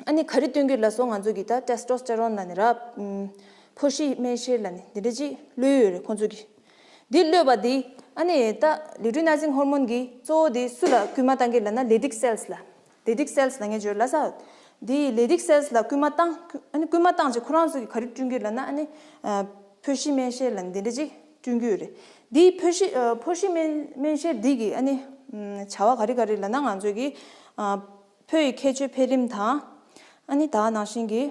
ཨ་ནི་ག་རེ་སྟོན་གྱི་ལབ་སོང་། ང་ཚོ་གི་ད་ཊེ་སི་ཊོ་སི་ཊེ་རོན་ལབ་ནི་ར། ཨམ་ཕོ་གཤིས་སྨན་གཤེར་ལབ་ནི་འདི་འདྲ་ཅིག་གློད་ཡོད་རེད་ཁོང་ཚོ་གི། འདི་གློད་པ་འདི་ཨ་ནི་ད་ལུ་ཊི་ནའི་ཛིང་ཧོར་མོན་གྱི་གཙོ་བོ་འདི་སུ་ལ་སྐུལ་མ་བཏང་གི་ལབ་ན་ལེ་ཊིག་སེལ་སི་ལ། ལེ་ཊིག་སེལ་སི་ལབ་མཁན་ཅིག་ཡོད་ལབ་ས། འདི་ལེ་ཊིག་སེལ་སི་ལ་སྐུལ་མ་བཏང་། ཨ་ནི་སྐུལ་མ་བཏང་རྗེས་ཁོ་རང་ཚོ་གི་ག་རེ་བསྐྲུན་གྱི་ལབ་ན་ཨ་ནི་ཨ་ཕོ་གཤིས་སྨན་གཤེར་ལབ་ནི་འདི་འདྲ་ཅིག་བསྐྲུན་གྱི་ཡོད་རེད། འདི་ཕོ་གཤིས་ཨ་ཕོ་གཤིས་སྨན་སྨན་གཤེར་འདི་གི་ཨ་ནི་ཨམ་བྱ་བ་ག་རེ་ག་རེ་ལབ་ན་ང་ཚོ་གི་ཨ་ཕོ་ཡི་ཁྱད་ཆོས་འཕེལ་རིམ་དང་། ཨ་ནི་ད་ནང་བཞིན་གྱི་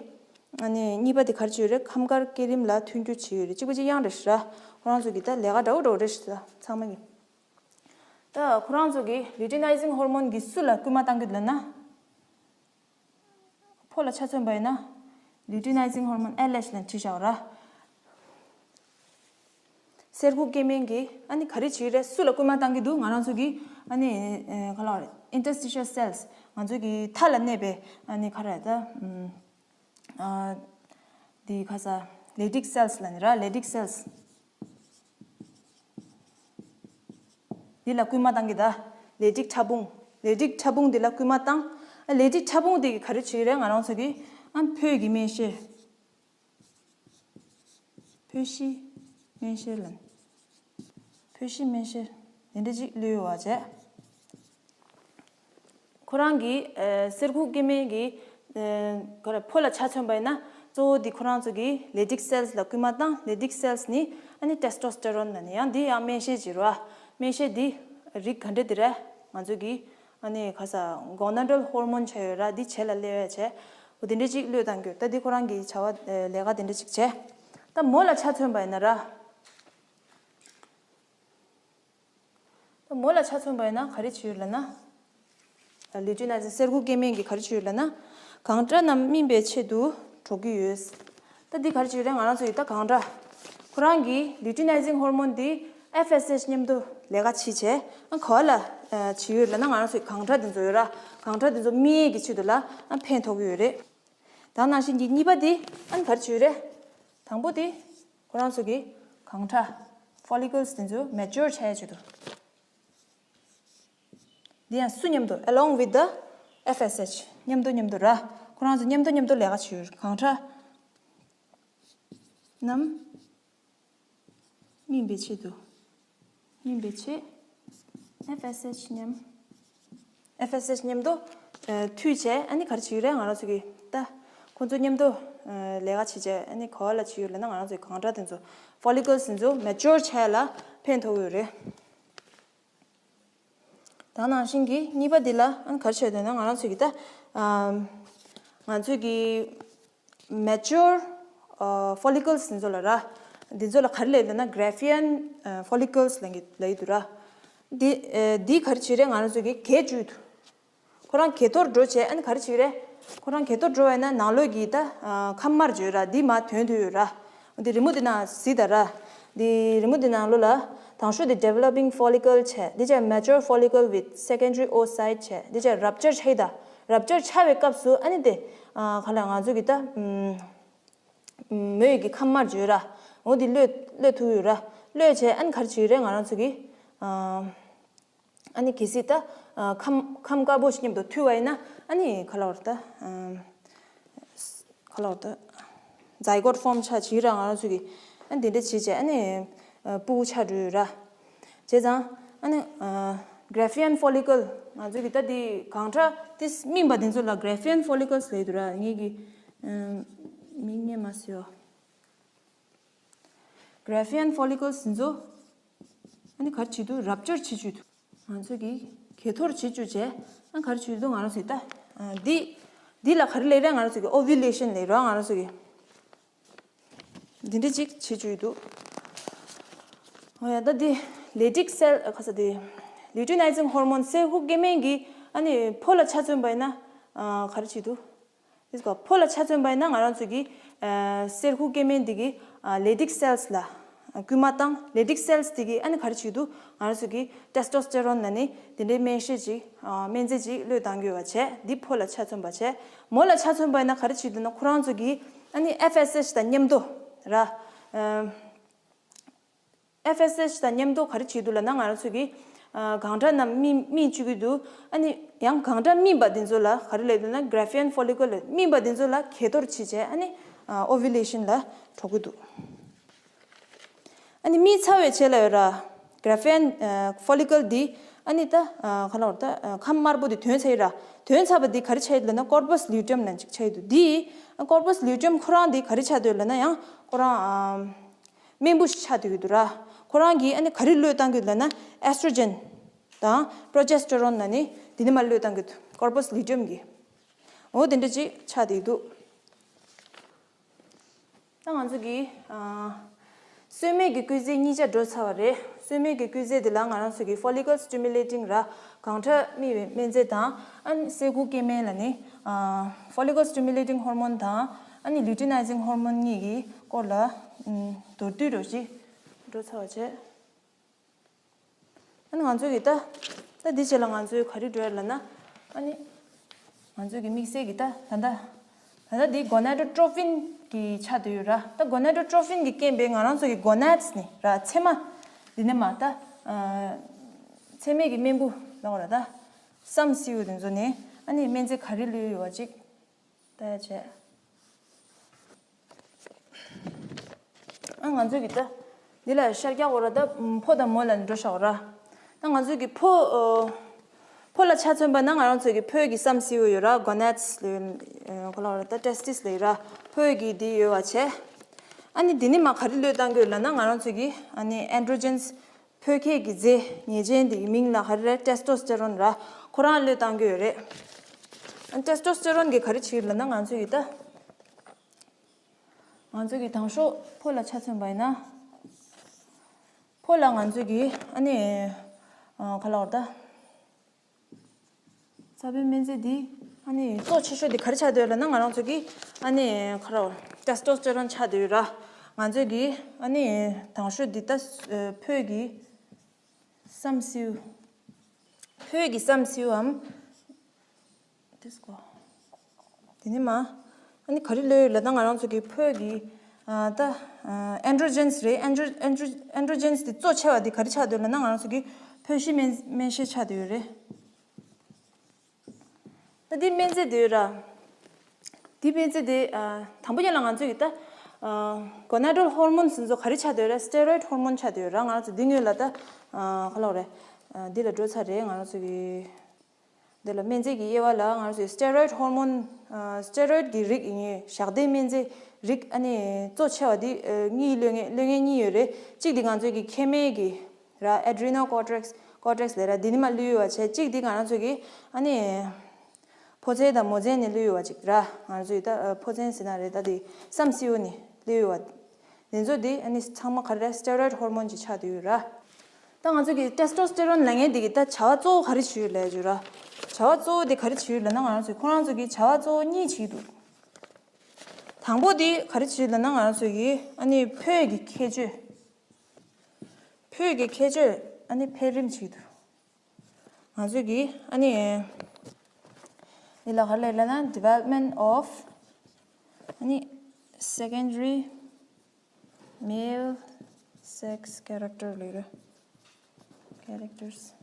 ཨ་ནི་གཉིས་པ་དེ་ག་རེ་བྱེད་ཡོད་རེད། ཁམས་དཀར་སྐྱེད་རིམ་ལ་མཐུན་འགྱུར་བྱེད་ཡོད་རེད། གཅིག་པ་གཅིག་རྐྱང་རེད་ཤག་ར། ཁོ་རང་ཚོ་གི་ད་ལས་ཀ་འདྲ་བོ་འདྲ་བོ་རེད་ཤག་ཚང་མ་གི། ད་ཁོ་རང་ཚོ་གི་ལུ་ཊི་ནའི་ཛིང་ཧོར་མོན་གི་སུ་ལ་སྐུལ་མ་བཏང་གི་ལབ་ན། ཕོ་ལ་ཆ་མཚོན་པ་ཡིན་ན། ལུ་ཊི་ནའི་ཛིང་ཧོར་མོན་ཨེལ་ཨེཆ་ལབ་བྲིས་བཞག་པ་ར། གསེར་ཁུག་སྐྱེད་སྨན་གྱིས་ཨ་ནི་ག་རེ་བྱེད་ཀྱི་རེད། སུ་ལ་སྐུལ་མ་བཏང་གི་འདུག་ང་རང་ཚོ་གི་ཨ་ནི་ཨ་ག་ལབ་རེད། ཨིན་ཊར་སི་ཊི་ཤལ་སེལ་སི། ང་ཚོ་གི་མཐའ་ལ་གནས་པའི་ཨ་ནི་ག་རེ་ད། ཨ་འདི་ག་ས་ལེ་ཊིག་སེལ་སི་ལབ་ནི་ར། ལེ་ཊིག་སེལ་སི། འདི་ལ་སྐུལ་མ་བཏང་གི་ད། ལེ་ཊིག་ཕྲ་ཕུང་། ལེ་ཊིག་ཕྲ་ཕུང་འདི་ལ་སྐུལ་མ་བཏང་། ཨ་ལེ་ཊིག་ཕྲ་ཕུང་འདི་གིས་ག་རེ་བྱེད་ཀྱི་རེད། ང་རང་ཚོ་གི་ཨ་ཕོ་གི་སྨན་གཤེར། ཕོ་གཤིས་སྨན་གཤེར་ལབ། ཕོ་གཤིས་སྨན་གཤེར་འདི་འདྲ་ཅིག་གློད་ཡོད་པ་བྱས། ཁོ་རང་གི་ཨ་གསེར་ཁུག་སྐྱེད་སྨན་གྱི་ཨ་ག་རེ་ཕོ་ལ་ཆ་མཚོན་པ་ཡིན་ན་གཙོ་བོ་འདི་ཁོ་རང་ཚོ་གི་ལེ་ཊིག་སེལ་སི་ལ་སྐུལ་མ་བཏང་། ལེ་ཊིག་སེལ་སི་ནི་ཨ་ནི་ཊེ་སི་ཊོ་སི་ཊེ་རོན་ལབ་ནི་ཡང་འདི་ཡང་སྨན་གཤེར་ཅིག་རེད་པ། སྨན་གཤེར་འདི་རིགས་ག་འདྲ་འདི་རེད། ང་ཚོ་གི་ཨ་ནི་ག་ས་གོ་ནཱ་ཌལ་ཧོར་མོན་བྱས་ཡོད་ར། འདི་བྱེད་ལ་སླེབས་ཡ་བྱས། འོ་དེ་འདྲ་ཅིག་གློད་བཏང་རྒྱུ། ད་འདི་ཁོ་རང་གི་བྱ་བ་ཨ་ལས་ཀ་དེ་འདྲ་ཅིག་བྱས། ད་མོ་ལ་ཆ་མཚོན་པ་ཡིན་ན་ར། ད་མོ་ལ་ཆ་མཚོན་པ་ཡིན་ན་ག་རེ་བྱེད་ཡོད་ལབ་ན། ལུ་ཊི་ནའི་ཛིང་གསེར་ཁུག་སྐྱེད་སྨན་གྱིས་ག་རེ་བྱེད་ཡོད་ལབ་ན། གང་ཁྲ་རྣམས་སྨིན་པའི་ཆེད་དུ་འགྲོ་གི་ཡོད། ད་འདི་ག་རེ་བྱེད་ཡོད་རེད། ང་རང་ཚོ་ཡི་ད་གང་ཁྲ། ཁོ་རང་གིས་ལུ་ཊི་ནའི་ཛིང་ཧོར་མོན་འདི་ཨེཕ་ཨེས་ཨེཆ་མཉམ་དུ་ལས་ཀ་བྱེད་བྱས། ཨ་ག་བ་ལ་ཨ་བྱེད་ཡོད་ལབ་ན། ང་རང་ཚོ་ཡི་གང་ཁྲ་འདི་ཚོ་ཡོད་ར། གང་ཁྲ་འདི་ཚོ་སྨིན་ཡས་ཀྱི་ཆེད་དུ་ལ་ཨ་ཕན་ཐོགས་ཀྱི་ཡོད་རེད། ད་ནང་བཞིན་གྱི་གཉིས་པ་དེ་ཨ་ནི་ག་རེ་བྱེད་རེད། དང་པོ་དེ་ཁོ་རང་ཚོ་གི་གང་ཁྲ་follicles དེ་ཚོ་mature ཆགས་ཡ་བྱེད་དུ། འདི་ཡང་སུ་མཉམ་དུ along with the F S H མཉམ་དུ་མཉམ་དུ་ར། ཁོ་རང་ཚོ་མཉམ་དུ་མཉམ་དུ་ལས་ཀ་བྱེད་ཡོད། གང་ཁྲ་རྣམས་སྨིན་པའི་ཆེད་དུ། སྨིན་པའི་ཆེད། F S H མཉམ། F S H མཉམ་དུ་མཐུད་བྱས་ཨ་ནི་ག་རེ་བྱེད་ཀྱི་རེད། ང་རང་ཚོ་གི་ད་ཁོ་ཚོ་མཉམ་དུ་ལས་ཀ་བྱེད་བྱས་ཨ་ནི་ག་བ་ལ་བྱེད་ཡོད་ལབ་ན། ང་རང་ཚོ་གི་གང་ཁྲ་དེ་ཚོ་follicles དེ་ཚོ་mature ཆགས་ལ་ཕན་ཐོགས་ཡོད་རེད། ད་ནང་བཞིན་གྱི་གཉིས་པ་འདི་ལ་ཨ་ནི་ག་རེ་བྱས་འདུག་ན། ང་རང་ཚོ་གི་ད་ང་ཚོ་གི་mature follicles འདི་ཚོ་ལ་ར། འདི་ཚོ་ལ་ག་རེ་ལབ་ཡོད་ན། Graafian follicles ལབ་ཀྱི་ལབ་ཡི་འདུག་ར། འདི་འདི་ག་རེ་བྱེད་རེད། ང་རང་ཚོ་གི་གས་བཅུག་འདུག་ཁོ་རང་གས་གཏོར་འགྲོ་བྱས་ཨ་ནི་ག་རེ་བྱེད་རེད། ཁོ་རང་གས་གཏོར་འགྲོ་བས་ན་ནང་ལོགས་ཀྱི་ད་ཁམས་དམར་བརྗོད་ར། འདི་མར་ཐོན་ཐུབ་ཡོད་ར། འདི་རི་མོ་འདི་ནང་གཟིགས་དང་ར། འདི་རི་མོ་འདི་ནང་ལོགས་ལ་དང་ཤོས་འདི་developing follicle བྱས། འདི་བྱས་mature follicle with secondary oocyte བྱས། འདི་བྱས་rupture ཆགས་ཡི་ད། rupture ཆགས་པའི་སྐབས་སུ་ཨ་ནི་དེ་ག་ལ་ང་ཚོ་གི་ད་མོ་ཡི་གི་ཁམས་དམར་བརྗོད་ར། འོ་འདི་གློད་གློད་ཐུབ་ཡོད་ར། གློད་བྱས་ཨ་ནི་ག་རེ་བྱེད་རེད། ང་རང་ཚོ་གི་ཨ་ནི་གལ་སྲིད་ད་ཁམས་ཁམས་དཀར་པོ་ཞིག་མཉམ་དུ་མཐུད་པ་ཡིན་ན་ཨ་ནི་ག་ལ་བར་ད་ག་ལ་བར་ད་zygote form ཆགས་བྱེད་ར། ང་རང་ཚོ་གི་ཨ་ནི་དེ་འདྲ་བྱེད་བྱས་ཨ་ནི་ཕྲུ་གུ་ཆགས་འགྲོ་ཡོད་ར། བྱས་ཙང་ཨ་ནི་Graafian follicle ང་ཚོ་གི་ད་དེ་གང་ཁྲ་དེ་སྨིན་པ་དེ་ཚོ་ལ་Graafian follicles ལབ་འདུག་ར། ངེད་ཀྱི་མིང་རྙེད་མ་སོང་། Graafian follicles འདི་ཚོ་ཨ་ནི་ག་རེ་བྱེད་དུས་rupture བྱེད་བཅུག་འདུག་ང་ཚོ་གིས་གས་གཏོར་བྱེད་བཅུག་བྱས་ཨ་ག་རེ་བྱེད་དུས་ང་རང་ཚོས་ད་འདི་འདི་ལ་ག་རེ་ལབ་རེད། ང་རང་ཚོ་གིས་ovulation ལབ་རོགས། ང་རང་ཚོ་གིས་འདི་འདྲ་ཅིག་བྱེད་བཅུག་འདུག་འོ་ཡ། ད་འདི་Leydig cell ཁ་ས་འདི་luteinizing hormone གསེར་ཁུག་སྐྱེ་དམན་གྱི་ཨ་ནི་ཕོ་ལ་ཆ་མཚོན་པ་ཡིན་ན་ག་རེ་བྱེད་དུས། ཨིས་གོ་ཕོ་ལ་ཆ་མཚོན་པ་ཡིན་ན་ང་རང་ཚོ་གི་གསེར་ཁུག་སྐྱེ་དམན་འདི་གི་Leydig cells ལ་སྐུལ་མ་བཏང་། Leydig cells འདི་གི་ཨ་ནི་ག་རེ་བྱེད་དུས་ང་རང་ཚོ་གི་testosterone ལབ་ནི་འདི་འདྲའི་སྨན་ཤེས་ཅིག་སྨན་རྫས་ཅིག་གློད་གཏང་གི་ཡོད་པ་བྱས། འདི་ཕོ་ལ་ཆ་མཚོན་པ་བྱས། མོ་ལ་ཆ་མཚོན་པ་ཡིན་ན་ག་རེ་བྱེད་དུས་ན་ཁོ་རང་ཚོ་གི་ཨ་ནི་F S H དང་མཉམ་དུ་ར། F S H དང་མཉམ་དུ་ག་རེ་བྱེད་དུས་ལབ་ན་ང་རང་ཚོ་གི་གང་ཁྲ་རྣམས་སྨིན་སྨིན་བཅུག་གི་འདུག་ཨ་ནི་ཡང་གང་ཁྲ་སྨིན་པ་འདི་ཚོ་ལ་ག་རེ་ལབ་འདུག་ན་Graafian follicle ལབ། སྨིན་པ་འདི་ཚོ་ལ་གས་གཏོར་བྱེད་བྱས་ཨ་ནི་ovulation ལ་འགྲོ་གི་འདུག་ཨ་ནི་སྨིན་ཚར་བའི་རྗེས་ལ་ཡོད་ར། Graafian follicle འདི་ཨ་ནི་ད་ག་ལ་བར་ད་ཁམས་དམར་པོ་འདི་ཐོན་ཚར་ཡོད་ར། ཐོན་ཚར་བ་འདི་ག་རེ་ཆགས་ཡོད་ལབ་ན་corpus luteum ལབ་ཅིག་ཆགས་ཡོད་འདུག་འདི་corpus luteum ཁོ་རང་འདི་ག་རེ་ཆགས་འདུག་ལབ་ན་ཡང་ཁོ་རང་སྨན་བུ་ཞིག་ཆགས་བསྡད་ཡོད་འདུག་ར། ཁོ་རང་གིས་ཨ་ནི་ག་རེ་གློད་བཏང་གི་ཡོད་ལབ་ན་estrogen དང་progesterone ལབ་ནི་འདི་ནི་མར་གློད་བཏང་གི་འདུག corpus luteum གིས། འོ་དེ་འདྲ་ཅིག་ཆགས་བསྡད་ཡོད་འདུག་ད་ང་ཚོ་གི་ཨ་སོས་མེད་ཀྱི་སྐུལ་རྫས་གཉིས་ཆ་འགྲོ་ཚར་བ་རེད། སོས་མེད་ཀྱི་སྐུལ་རྫས་དེ་ལ་ང་རང་ཚོ་གི་follicle stimulating ར་གང་ཁྲ་སྨིན་པའི་སྨན་རྫས་དང་ཨ་ནི་གསེར་ཁུག་སྐྱེ་དམན་ལབ་ནི་ཨ་follicle stimulating hormone དང་ཨ་ནི་luteinizing hormone གཉིས་ཀྱི་སྐོར་ལ་ཨམ་མདོར་བསྡུས་འདྲ་ཞིག་འགྲོ་ཚར་བ་བྱས། ཨ་ནི་ང་ཚོ་གི་ད་ད་འདི་རྗེས་ལ་ང་ཚོས་ག་རེ་འགྲོ་ཡ་ལབ་ན། ཨ་ནི་ང་ཚོ་གི་དམིགས་བསལ་གྱི་ད་ད་ད་ད་ད་འདི་gonadotropin གི་ཆ་དུ་ཡོད་ར། ད་gonadotropin གི་རྐྱེན་པས་ང་རང་ཚོ་གི་gonads ནི་ར་མཚེ་མ་འདི་ནས་མ་ད་ཨ་མཚེ་མའི་གི་རྨེན་བུ་ལ་འོ་ར་ད་སམ་སིའུ་དེ་ཚོ་ནས་ཨ་ནི་སྨན་རྫས་ག་རེ་གློད་ཡོད་པ་ཅིག་ལྟ་ཡ་བྱས། ཨ་ང་ཚོ་གི་ད་འདི་ལ་ཤར་རྒྱག་འོ་ར་ད་ཕོ་དང་མོ་ལ་འགྲོ་ཤག་འོ་ར། ད་ང་ཚོ་གི་ཕོ་ཨ་ཕོ་ལ་ཆ་མཚོན་པ་ན་ང་རང་ཚོ་གི་ཕོ་གི་སམ་སིའུ་ཡོད་ར། gonads ལ་ཡོད་ག་ལ་འོ་ར་ད་testis ལ་ཡོད་ར། ཕོ་གི་འདི་ཡོད་པ་བྱས། ཨ་ནི་འདི་ནི་མ་ག་རེ་གློད་བཏང་གི་ཡོད་ལབ་ན་ང་རང་ཚོ་གི་ཨ་ནི་androgens ཕོ་སྐྱེད་ཀྱི་རྫས་ཉེས་ཅན་དེ་གི་མིང་ལ་ག་རེ་རེད། testosterone ར། ཁོ་རང་གློད་བཏང་གི་ཡོད་རེད། testosterone གིས་ག་རེ་བྱེད་ལབ་ན་ང་ཚོ་ཡི་ད། ང་ཚོ་གི་དང་ཤོས་ཕོ་ལ་ཆ་མཚོན་པ་ཡིན་ན། ཕོ་ལ་ང་ཚོ་གི་ཨ་ནི་ག་ལ་བར་ད། རྩ་བའི་སྨན་རྫས་འདི་ཨ་ནི་གཙོ་ཆེ་ཤོས་འདི་ག་རེ་ཆགས་བསྡད་ཡོད་ལབ་ན་ང་རང་ཚོ་གི་ཨ་ནི་ག་རེ་testosterone ཆགས་བསྡད་ཡོད་ར། ང་ཚོ་གི་ཨ་ནི་དང་ཤོས་འདི་ད་ཕོ་གི་སམ་སིའུ། ཕོ་གི་སམ་སིའུའམ། དེ་ནི་མ། ནི་ག་རེ་ལོས་ཡོད་ལབ་ན། ང་རང་ཚོ་གི་ཕོ་གི་ཨ་ད་ཨེན་ཌྲོ་ཇེན་སི་རེད། ཨེན་ཌྲོ་ཨེན་ཌྲོ་ཨེན་ཌྲོ་ཇེན་སི་དེ་གཙོ་ཆེ་བ་དེ་ག་རེ་ཆགས་བསྡད་ཡོད་ལབ་ན། ང་རང་ཚོ་གི་ཕོ་གཤིན་སྨན་སྨན་དཔྱད་ཆགས་བསྡད་ཡོད་རེད། ད་འདི་སྨན་རྫས་དེ་ཡོད་ར། འདི་སྨན་རྫས་དེ་ཨ་དང་པོ་ཉིད་ལ་ང་ཚོ་གི་ད་ཨ་གོ་ནེ་ཌལ་ཧོར་མོན་ཟེར་ཚོ་ག་རེ་ཆགས་བསྡད་ཡོད་ར། སི་ཊེ་རོ་ཡིཌ་ཧོར་མོན་ཆགས་བསྡད་ཡོད་ར། ང་རང་ཚོ་འདི་སྔོན་ལ་ད་ཨ་ག་ལབ་རེད། ཨ་འདི་ལ་འགྲོ་ཚར་རེད། ང་རང་ཚོ་གི་འདི་ལ་སྨན་རྫས་ཀྱི་དབྱེ་བ་ལ་ང་རང་ཚོའི་སི་ཊེ་རོ་ཡིཌ་ཧོར་མོན། ཨ་སི་ཊེ་རོ་ཡིཌ་ཀྱི་རིགས་ཡིན། ཞག་སྡེའི་སྨན་རྫས་རིགས་ཨ་ནི་གཙོ་ཆེ་བ་འདི་ཨ་གཉིས་ལོས་མཁན་ལོས་མཁན་གཉིས་ཡོད་རེད། གཅིག་འདི་ང་ཚོའི་གི་མཁལ་མའི་གི་ར། ཨེ་ཌི་རི་ནལ་ཀོར་ཊེག་སི། ཀོར་ཊེག་སི་ལབ་ར། འདི་ནི་མ་ལུས་ཡོད་པ་བྱས། གཅིག་འདི་ང་རང་ཚོའི་གི་ཨ་ནི་ཕོ་མཚན་དང་མོ་མཚན་ནས་ལུས་ཡོད་པ་ཅིག་ར། ང་རང་ཚོའི་ད་ཨ་ཕོ་མཚན་ཟེར་ན་རེད། ད་འདི་བསམ་སེའུ་ནས་ལུས་ཡོད་པ། འདི་ཚོ་འདི་ཨ་ནི་ཚང་མ་ག་རེ་རེད། སི་ཊེ་རོ་ཡིཌ་ཧོར་མོན་ཅིག་ཆགས་བསྡད་ཡོད་ར། ད་ང་ཚོ་གི་ཊེ་སི་ཊོ་སི་ཊེ་རོན་ལབ་མཁན་འདི་གི་ད་བྱ་བ་གཙོ་བོ་ག་རེ་བྱེད་ཡོད་ལབ་ཡོད་ར། བྱ་བ་གཙོ་བོ་འདི་ག་རེ་བྱེད་ཡོད་ལབ་ན། ང་རང་ཚོས་ཁོ་རང་ཚོ་གི་བྱ་བ་གཙོ་བོ་གཉིས་བྱེད་ཀྱི་འདུག་དང་པོ་འདི་ག་རེ་བྱེད་ཡོད་ལབ་ན། ང་རང་ཚོ་གི་ཨ་ནི་ཕོ་གི་ཁྱད་ཆོས། ཕོ་གི་ཁྱད་ཆོས་ཨ་ནི་འཕེལ་རིམ་བྱེད་ཀྱི་འདུག་ང་ཚོས་ཀྱི་ཨ་ནི་འདི་ལ་ག་རེ་ལབ་ན། development of ཨ་ནི་secondary male sex character ལབ་རེད། characters།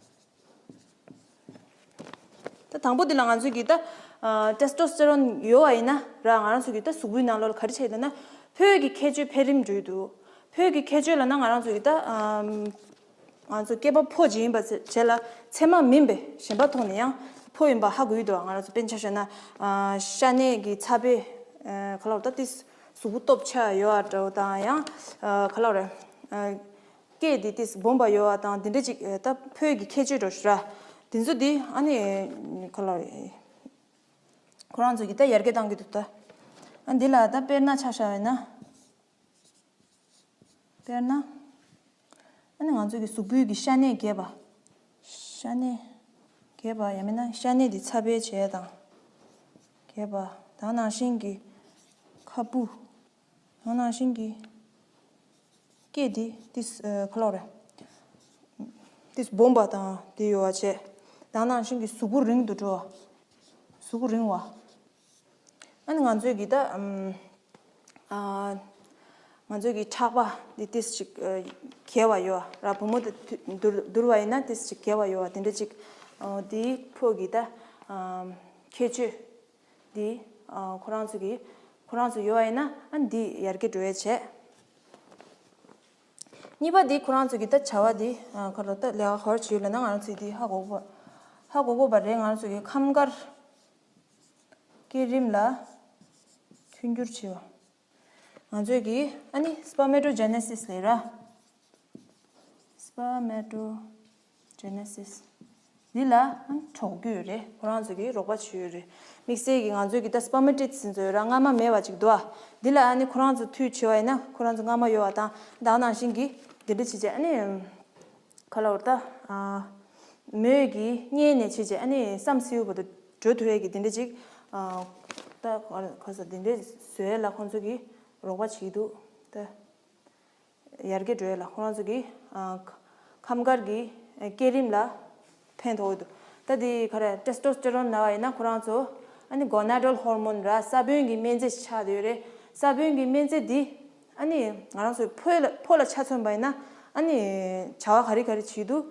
ད་དང་པོ་འདི་ལ་ང་ཚོས་ཀྱི་ད་ཨ་ཊེ་སི་ཊོ་སི་ཊེ་རོན་ཡོད་པ་ཡིན་ན་ར། ང་རང་ཚོ་གི་ད་གཟུགས་པོའི་ནང་ལོགས་ལ་ག་རེ་བྱེད་ལབ་ན། ཕོ་གི་ཁྱད་ཆོས་འཕེལ་རིམ་འགྲོ་གི་འདུག་ཕོ་གི་ཁྱད་ཆོས་ལབ་ན་ང་རང་ཚོ་གི་ད་ཨམ། ང་ཚོ་སྐྱེས་པ་ཕོ་གཅིག་ཡིན་པ་བྱས་ལ་མཚན་མ་མིན་པའི་གཞན་པ་ཐོག་ནས་ཡང་ཕོ་ཡིན་པ་ཧ་གོ་གི་འདུག་ང་རང་ཚོ་དཔེར་ན་ཆ་བཞག་ན་ཨ་ཤ་གནད་ཀྱི་ཚ་བའི་ཨ་ག་ལབ་ད་ཏིས་གཟུགས་པོ་སྟོབས་ཆེ་ཡོད་པ་འདྲ་བོ་དང་། ཡང་ཨ་ག་ལབ་རེད། ཨ་སྐེ་འདི་ཏིས་སྦོམ་པ་ཡོད་པ་དང་། འདི་འདྲ་ཅིག་ཨ་ད་ཕོ་གི་ཁྱད་ཆོས་འདྲ་བོ་ཞིག་ར། འདི་ཚོ་འདི་ཨ་ནི་ག་ལབ་རེད། ཁོ་རང་ཚོ་གི་ད་ཡར་རྒྱས་བཏང་གི་འདུག་ད་ཨ་འདི་ལ་ད་དཔེར་ན་ཆ་བཞག་པ་ཡིན་ན། དཔེར་ན། ཨ་ནི་ང་ཚོ་གི་གཟུགས་པོའི་གི་ཤ་གནད་རྒྱས་པ། ཤ་གནད་རྒྱས་པ། ཡང་མིན་ན་ཤ་གནད་འདི་ཚ་བའི་བྱས་དང་། རྒྱས་པ། དེ་ནང་བཞིན་གྱི་ཁ་སྤུ། དེ་ནང་བཞིན་གྱི་སྐེ་འདི་ཏིས་ཨ་ག་ལབ་རེད། ཏིས་སྦོམ་པ་དང་དེ་ཡོད་པ་བྱས། དེ་ནང་བཞིན་གྱི་གཟུགས་པོ་རིང་དུ་འགྲོ་བ། གཟུགས་པོ་རིང་བ། ཨ་ནི་ང་ཚོའི་གི་ད་ཨམ་ཨ་ང་ཚོའི་གི་ཁྲག་པ་འདི་ཏིས་ཅིག་ཨ་རྒྱས་པ་ཡོད་ར། བུ་མོ་དེ་བསྡུར་བསྡུར་བ་ཡིན་ན་ཏིས་ཅིག་རྒྱས་པ་ཡོད་པ་དེ་འདྲ་ཅིག་ཨ་དེའི་ཕོ་གི་ད་ཨམ་ཁྱད་ཆོས་འདི་ཨ་ཁོ་རང་ཚོ་གི་ཁོ་རང་ཚོ་ཡོད་པ་ཡིན་ན་ཨ་འདི་ཡར་རྒྱས་འགྲོ་ཡས་བྱས། གཉིས་པ་འདི་ཁོ་རང་ཚོ་གི་ད་བྱ་བ་འདི་ཨ་ཁ་ལོ་ད་ལས་ཀ་ག་རེ་བྱེད་ཡོད་ལབ་ན། ང་རང་ཚོས་འདི་ཧ་གོ་གོ་ཧ་གོ་གོ་བ་རེད། ང་རང་ཚོ་གི་ཁམས་དཀར་སྐྱེད་རིམ་ལ་མཐུན་འགྱུར་བྱེད་པ། ང་ཚོས་ཀྱི་ཨ་ནི་སྤར་མེ་ཊོ་ཇེ་ནེ་སིས་ལབ་ར། སྤར་མེ་ཊོ་ཇེ་ནེ་སིས། འདི་ལ་ཨ་ནི་འགྲོགས་རྒྱུ་ཡོད་རེད། ཁོ་རང་ཚོ་གིས་རོགས་པ་བྱེད་ཡོད་རེད། དམིགས་བསལ་གྱི་ང་ཚོས་ཀྱི་ད་སྤར་མེ་ཊོ་ཊིཌ་ཟེར་ཚོ་ཡོད་ར། མངར་མ་མེད་པ་ཅིག་འདུག་ཨ། འདི་ལ་ཨ་ནི་ཁོ་རང་ཚོ་མཐུད་བྱེད་པ་ཡིན་ན་ཁོ་རང་ཚོ་མངར་མ་ཡོད་པ་དང་། ད་ནང་བཞིན་གྱི་འདི་འདྲ་བྱེད་བྱས་ཨ་ནི། ག་ལབ་ད། ཨ་མོས་ཀྱི་གཉེན་ནས་བྱེད་བྱས་ཨ་ནི་བསམ་སེའུ་བར་དུ་འགྲོ་ཐུབ་ཡས་ཀྱི་དེ་འདྲ་ཅིག་ཨ་ད་ག་ས་དེ་འདྲ་བཟོ་ཡས་ལ་ཁོང་ཚོ་གིས་རོགས་པ་བྱེད་ཀྱི་འདུག་ད་ཡར་རྒྱས་འགྲོ་ཡས་ལ་ཁོ་རང་ཚོ་གིས་ཨ་ཁམས་དཀར་གྱི་སྐྱེད་རིམ་ལ་ཕན་ཐོགས་ཀྱི་འདུག་ད་དེ་ག་རེ་ཊེ་སི་ཊོ་སི་ཊེ་རོན་ལབ་པ་ཡིན་ན་ཁོ་རང་ཚོ་ཨ་ནི་གོ་ནེ་ཌལ་ཧོར་མོན་ར། ས་བོན་གྱི་སྨན་རྫས་ཆགས་བསྡད་ཡོད་རེད། ས་བོན་གྱི་སྨན་རྫས་འདི་ཨ་ནི་ང་རང་ཚོའི་ཕོ་ལ་ཕོ་ལ་ཆ་མཚོན་པ་ཡིན་ན་ཨ་ནི་བྱ་བ་ག་རེ་ག་རེ་བྱེད་འདུག་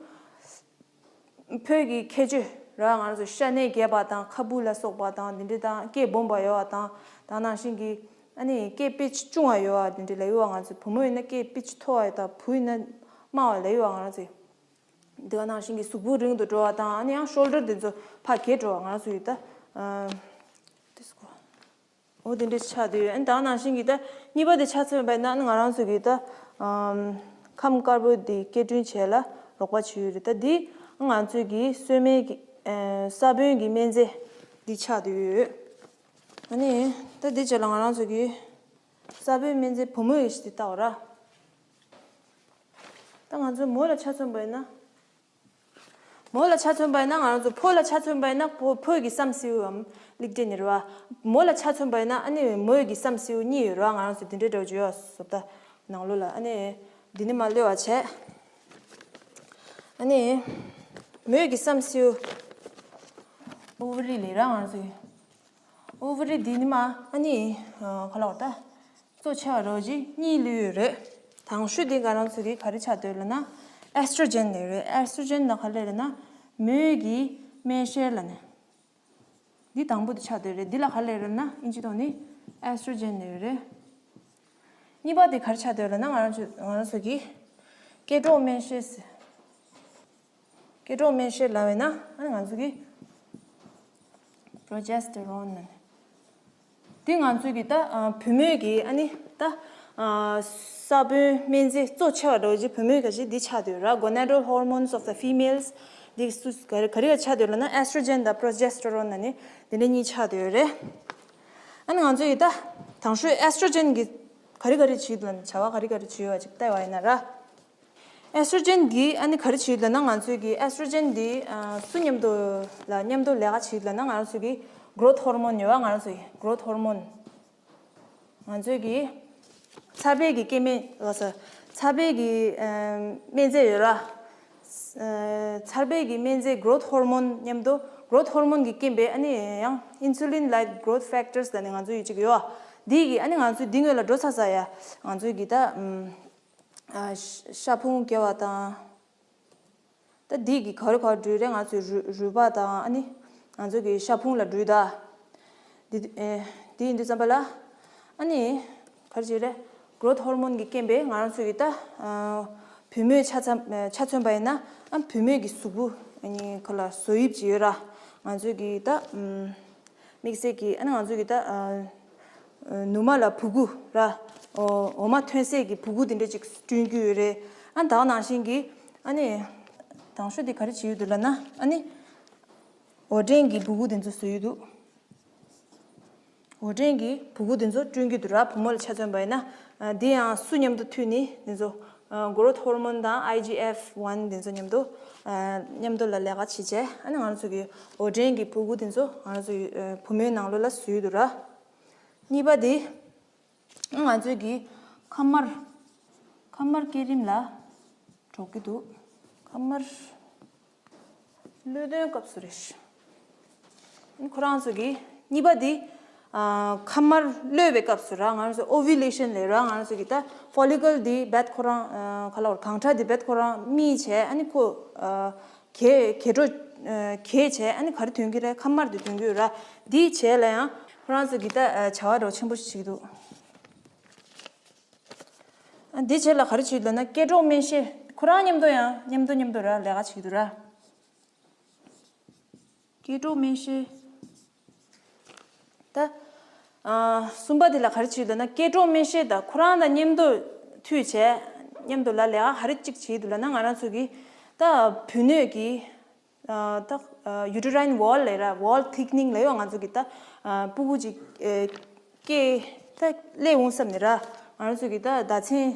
ཕོ་གི་ཁྱད་ཆོས་ར། ང་ཚོ་ཤ་གནད་རྒྱས་པ་དང་ཁ་སྤུ་ལ་སོགས་པ་དང་འདི་འདྲ་དང་། སྐེ་སྦོམ་པ་ཡོད་པ་དང་། དེ་ནང་བཞིན་གྱི་ཨ་ནི་སྐེ་དཔེ་ཆུང་བ་ཡོད་པ་འདི་འདྲ་ལབ་ཡོད་པ། ང་ཚོ་བུ་མོ་ཡིན་ན་སྐེ་དཔེ་ཆུ་མཐོ་བ་དང་བུ་ཡིན་ན་དམའ་བ་ལབ་ཡོད་པ། ང་ཚོས་དེ་ནང་བཞིན་གྱི་གཟུགས་པོ་རིང་དུ་འགྲོ་བ་དང་། ཨ་ནི་ཡང་ཤོལ་ཌར་འདི་ཚོ་ཕར་རྒྱས་འགྲོ་བ། ང་ཚོ་ཡི་ད་ཨ་འོ་དེ་འདྲ་ཆགས་བསྡད་ཡོད། ཨ་ནི་ད་ནང་བཞིན་གྱི་ད་གཉིས་པ་དེ་ཆ་མཚོན་པ་ཡིན་ན་ང་རང་ཚོ་གི་ད་ཨམ་ཁམས་དཀར་པོ་དེ་སྐྱེད་སྐྲུན་བྱེད་ལ་རོགས་པ་བྱེད་ཡོད་རེད། ད་འདི་ང་ཚོས་གི་སོན་མའི་གི་ཨ་ས་བོན་གྱི་སྨན་རྫས་འདི་ཆགས་བསྡད་ཡོད། ཨ་ནི་ད་འདི་བྱས་ལ་ང་རང་ཚོ་གི་ས་བོན་སྨན་རྫས་བུ་མོ་ཡི་ཞིག་དེ་ལྟ་བ་ར། ད་ང་ཚོ་མོ་ལ་ཆ་མཚོན་པ་ཡིན་ན། མོ་ལ་ཆ་མཚོན་པ་ཡིན་ན་ང་རང་ཚོ། ཕོ་ལ་ཆ་མཚོན་པ་ཡིན་ན་ཕོ་ཕོ་གི་བསམ་སེའུའམ་ལིག་ཏེ་ནི་རེད་བ། མོ་ལ་ཆ་མཚོན་པ་ཡིན་ན་ཨ་ནི་མོ་གི་བསམ་སེའུ་གཉིས་ཡོད་རེད་བ། ང་རང་ཚོ་འདི་འདྲའི་འདྲ་བོ་ཅིག་ཡོད་བཟོ་ལྟ་ནང་ལོགས་ལ། ཨ་ནི་འདི་ནི་མ་གློད་པ་བྱས། ཨ་ནི་མོ་གི་བསམ་སེའུ་ཨོ་ཝ་རི་ལབ་ར། ང་རང་ཚོ་གི་ ཨོ་ཝ་རི་འདི་ནི་མ་ཨ་ནི་ག་ལ་བར་ད་གཙོ་ཆེ་བ་རོ་ཇི་གཉིས་ལུས་ཡོད་རེད། དང་ཤོས་འདི་ང་རང་ཚོ་གི་ག་རེ་ཆགས་འདོད་ལབ་ན་ཨེ་སི་ཊྲོ་ཇེན་ལབ་རེད། ཨེ་སི་ཊྲོ་ཇེན་ལ་ག་ལ་ལབ་ན་མོས་ཀྱི་སྨན་གཤེར་ལབ་ནས། འདི་དང་པོ་དེ་ཆགས་འདོད་རེད། འདི་ལ་ག་ལ་ལབ་ན་ཨིན་ཇི་ཐོག་ནི་ཨེ་སི་ཊྲོ་ཇེན་ལབ་རེད། གཉིས་པ་དེ་ག་རེ་ཆགས་འདོད་ལབ་ན་ང་རང་ཚོ་ང་རང་ཚོ་གི་སྐྱེ་འགྲོ་སྨན་གཤེར། སྐྱེ་འགྲོ་སྨན་གཤེར་ལབ་པས་ན་ཨ་ནི་ང་ཚོ་གི་པྲོ་ཇེ་སི་ཊེ་རོན་ལབ་ནས། འདི་ང་ཚོ་གི་ད་ཨ་བུ་མོའི་གི་ཨ་ནི་ད་ཨ་ས་བོན་སྨན་རྫས་གཙོ་ཆེ་བ་འདྲ་བོ་ཅིག་བུ་མོའི་ག་ཅིག་འདི་ཆགས་འདོད་ར། Gonadal hormones of the females། འདི་སུ་ག་རེ་ག་རེ་ག་ཆགས་འདོད་ལབ་ན་ཨེ་སི་ཊྲོ་ཇེན་དང་པྲོ་ཇེ་སི་ཊེ་རོན་ལབ་ནས་འདི་འདྲ་གཉིས་ཆགས་འདོད་རེད། ཨ་ནི་ང་ཚོ་གི་ད་དང་ཤོས་ཨེ་སི་ཊྲོ་ཇེན་གི་ག་རེ་ག་རེ་བྱེད་འདུག་ལབ་ན་བྱ་བ་ག་རེ་ག་རེ་བྱེད་ཡོད་པ་ཅིག་བལྟས་པ་ཡིན་ན་ར། ཨེ་སི་ཊྲོ་ཇེན་འདི་ཨ་ནི་ག་རེ་བྱེད་ལབ་ན་ང་ཚོའི་གི་ཨེ་སི་ཊྲོ་ཇེན་འདི་ཨ་སུ་མཉམ་དུ་ལ་མཉམ་དུ་ལས་ཀ་བྱེད་ལབ་ན་ང་ཚོའི་གི་གྷ་རོ་ཐ་ཧོར་མོན་ཡོད་པ། ང་ཚོའི་གྷ་རོ་ཐ་ཧོར་མོན་ང་ཚོའི་གི་ཚ་བའི་གི་སྐྱེ་དམན་ལ་ས་ཚ་བའི་གི་ཨ་སྨན་རྫས་ཡོད་ར། ཚ་བའི་གི་སྨན་རྫས་གྷ་རོ་ཐ་ཧོར་མོན་མཉམ་དུ་གྷ་རོ་ཐ་ཧོར་མོན་གི་རྐྱེན་པས་ཨ་ནི་ཡང་insulin like growth factors ལབ་ནས་ང་ཚོ་ཡོད་ཅིག་ཡོད། འདི་གི་ཨ་ནི་ང་ཚོའི་འདི་སྔོན་ལ་འགྲོ་ཚར་ས་ཡ་ང་ཚོའི་གི་ད་ཨ་ཤ་ཤ་ཕུང་སྐྱེ་བ་དང་། ད་འདི་གི་ག་རེ་ག་རེ་འགྲོ་རེད། ང་ཚོའི་རུས་རུས་པ་དང་ཨ་ནི་ང་ཚོ་གི་ཤ་ཕུང་ལ་འགྲོ་ད། འདི་ཨེ་འདི་ཡིན་དུས་ཙམ་པ་ལ་ཨ་ནི་ག་རེ་བྱེད་རེད། གྷ་རོ་ཐ་ཧོར་མོན་གི་རྐྱེན་པས་ང་རང་ཚོ་གི་ད་ཨ་བུ་མོའི་ཆ་ཚང་ཆ་མཚོན་པ་ཡིན་ན་ཨ་བུ་མོའི་གི་གཟུགས་པོ་ཨ་ནི་ག་ལ་བཟོ་དབྱིབས་ཅིག་ཡོད་ར། ང་ཚོ་གི་ད་ཨམ། དམིགས་བསལ་གྱིས་ཨ་ནི་ང་ཚོ་གི་ད་ཨ་ནུ་མ་ལ་བུ་གུ་ར། འོ་འོ་མ་ཐོན་སའི་གི་བུ་གུ་དེ་འདྲ་ཅིག་བསྐྲུན་རྒྱུ་ཡོད་རེད། ཨ་ད་ག་ནང་བཞིན་གྱི་ཨ་ནི་དང་ཤོས་དེ་ག་རེ་བྱེད་ཡོད་འདུག་ལབ་ན་ཨ་ནི་འོར་འདྲེན་གྱི་བུ་གུ་དེ་ཚོ་བཟོ་ཡོད་འདུག་འོར་འདྲེན་གྱི་བུ་གུ་དེ་ཚོ་བསྐྲུན་རྒྱུ་འདུག་ར། བུ་མོ་ལ་ཆ་མཚོན་པ་ཡིན་ན་ཨ་འདི་ཡང་སུ་མཉམ་དུ་མཐུད་ནི་དེ་ཚོ་ཨ་གྷ་རོ་ཐ་ཧོར་མོན་དང་ཨའི་ཇི་ཨེཕ་ཝན་དེ་ཚོ་མཉམ་དུ་ཨ་མཉམ་དུ་ལ་ལས་ཀ་བྱེད་བྱས་ཨ་ནི་ང་རང་ཚོ་གི་འོར་འདྲེན་གྱི་བུ་གུ་དེ་ཚོ་ང་རང་ཚོ་ཨ་བུ་མོའི་ནང་ལོགས་ལ་བཟོས་འདུག་ར། གཉིས་པ་དེ་ང་ཚོའི་གི་ཁམས་དམར་ཁམས་དམར་བསྐྱེད་རིམ་ལ་འགྲོ་གི་འདུག་ཁམས་དམར་གློད་དོན་སྐབས་སུ་རེད། ཁོ་རང་ཚོ་གི་གཉིས་པ་འདི་ཨ་ཁམས་དམར་གློད་པའི་སྐབས་སུ་ར་ང་རང་ཚོ་ཨོ་ཝུ་ལེ་ཤན་ལབ་ར། ང་རང་ཚོ་གི་ད་ཕོ་ལི་ཀལ་འདི་རྦད་ཁོ་རང་ཨ་ག་ལ་བར་གང་ཁྲ་འདི་རྦད་ཁོ་རང་རྨིས་བྱས་ཨ་ནི་ཁོ་ཨ་གས་གས་འགྲོ་ཨ་གས་བྱས་ཨ་ནི་ག་རེ་ཐོན་གི་རེད། ཁམས་དམར་འདི་ཐོན་གི་ཡོད་ར། འདི་བྱས་ལ་ཡང་ཁོ་རང་ཚོ་གི་ད་ཨ་བྱ་བ་འདྲ་བོ་ཆེན་པོ་ཞིག་བྱེད་ཀྱི་འདུག་ཨ་འདི་བྱས་ལ་ག་རེ་བྱེད་ཀྱི་འདུག་ན་སྐྱེ་འགྲོ་སྨན་གཤེར་ཁོ་རང་མཉམ་དུ་ཡང་མཉམ་དུ་མཉམ་དུ་ར་ལས་ཀ་བྱེད་ཀྱི་འདུག་ར། སྐྱེ་འགྲོ་སྨན་གཤེར། ད་ཨ་གསུམ་པ་དེ་ལ་ག་རེ་བྱེད་འདུག་ན་སྐྱེ་འགྲོ་སྨན་གཤེར་དང་ཁོ་རང་དང་མཉམ་དུ་མཐུད་བྱས་མཉམ་དུ་ལ་ལས་ཀ་ག་རེ་གཅིག་བྱེད་འདུག་ལབ་ན་ང་རང་ཚོ་གི་ད་བུ་སྣོད་ཀྱི་ཨ་ད་ཨ་uterine wall ལབ་ར། wall thickening ལབ་ཡོད། ང་ཚོ་གི་ད་ཨ་སྤུ་གུ་ཅིག་ཨེ་སྐྱེ་ད་སླེབས་འོང་བསམ་ནས་ར་ང་རང་ཚོ་གི་ད་ཟླ་མཚན་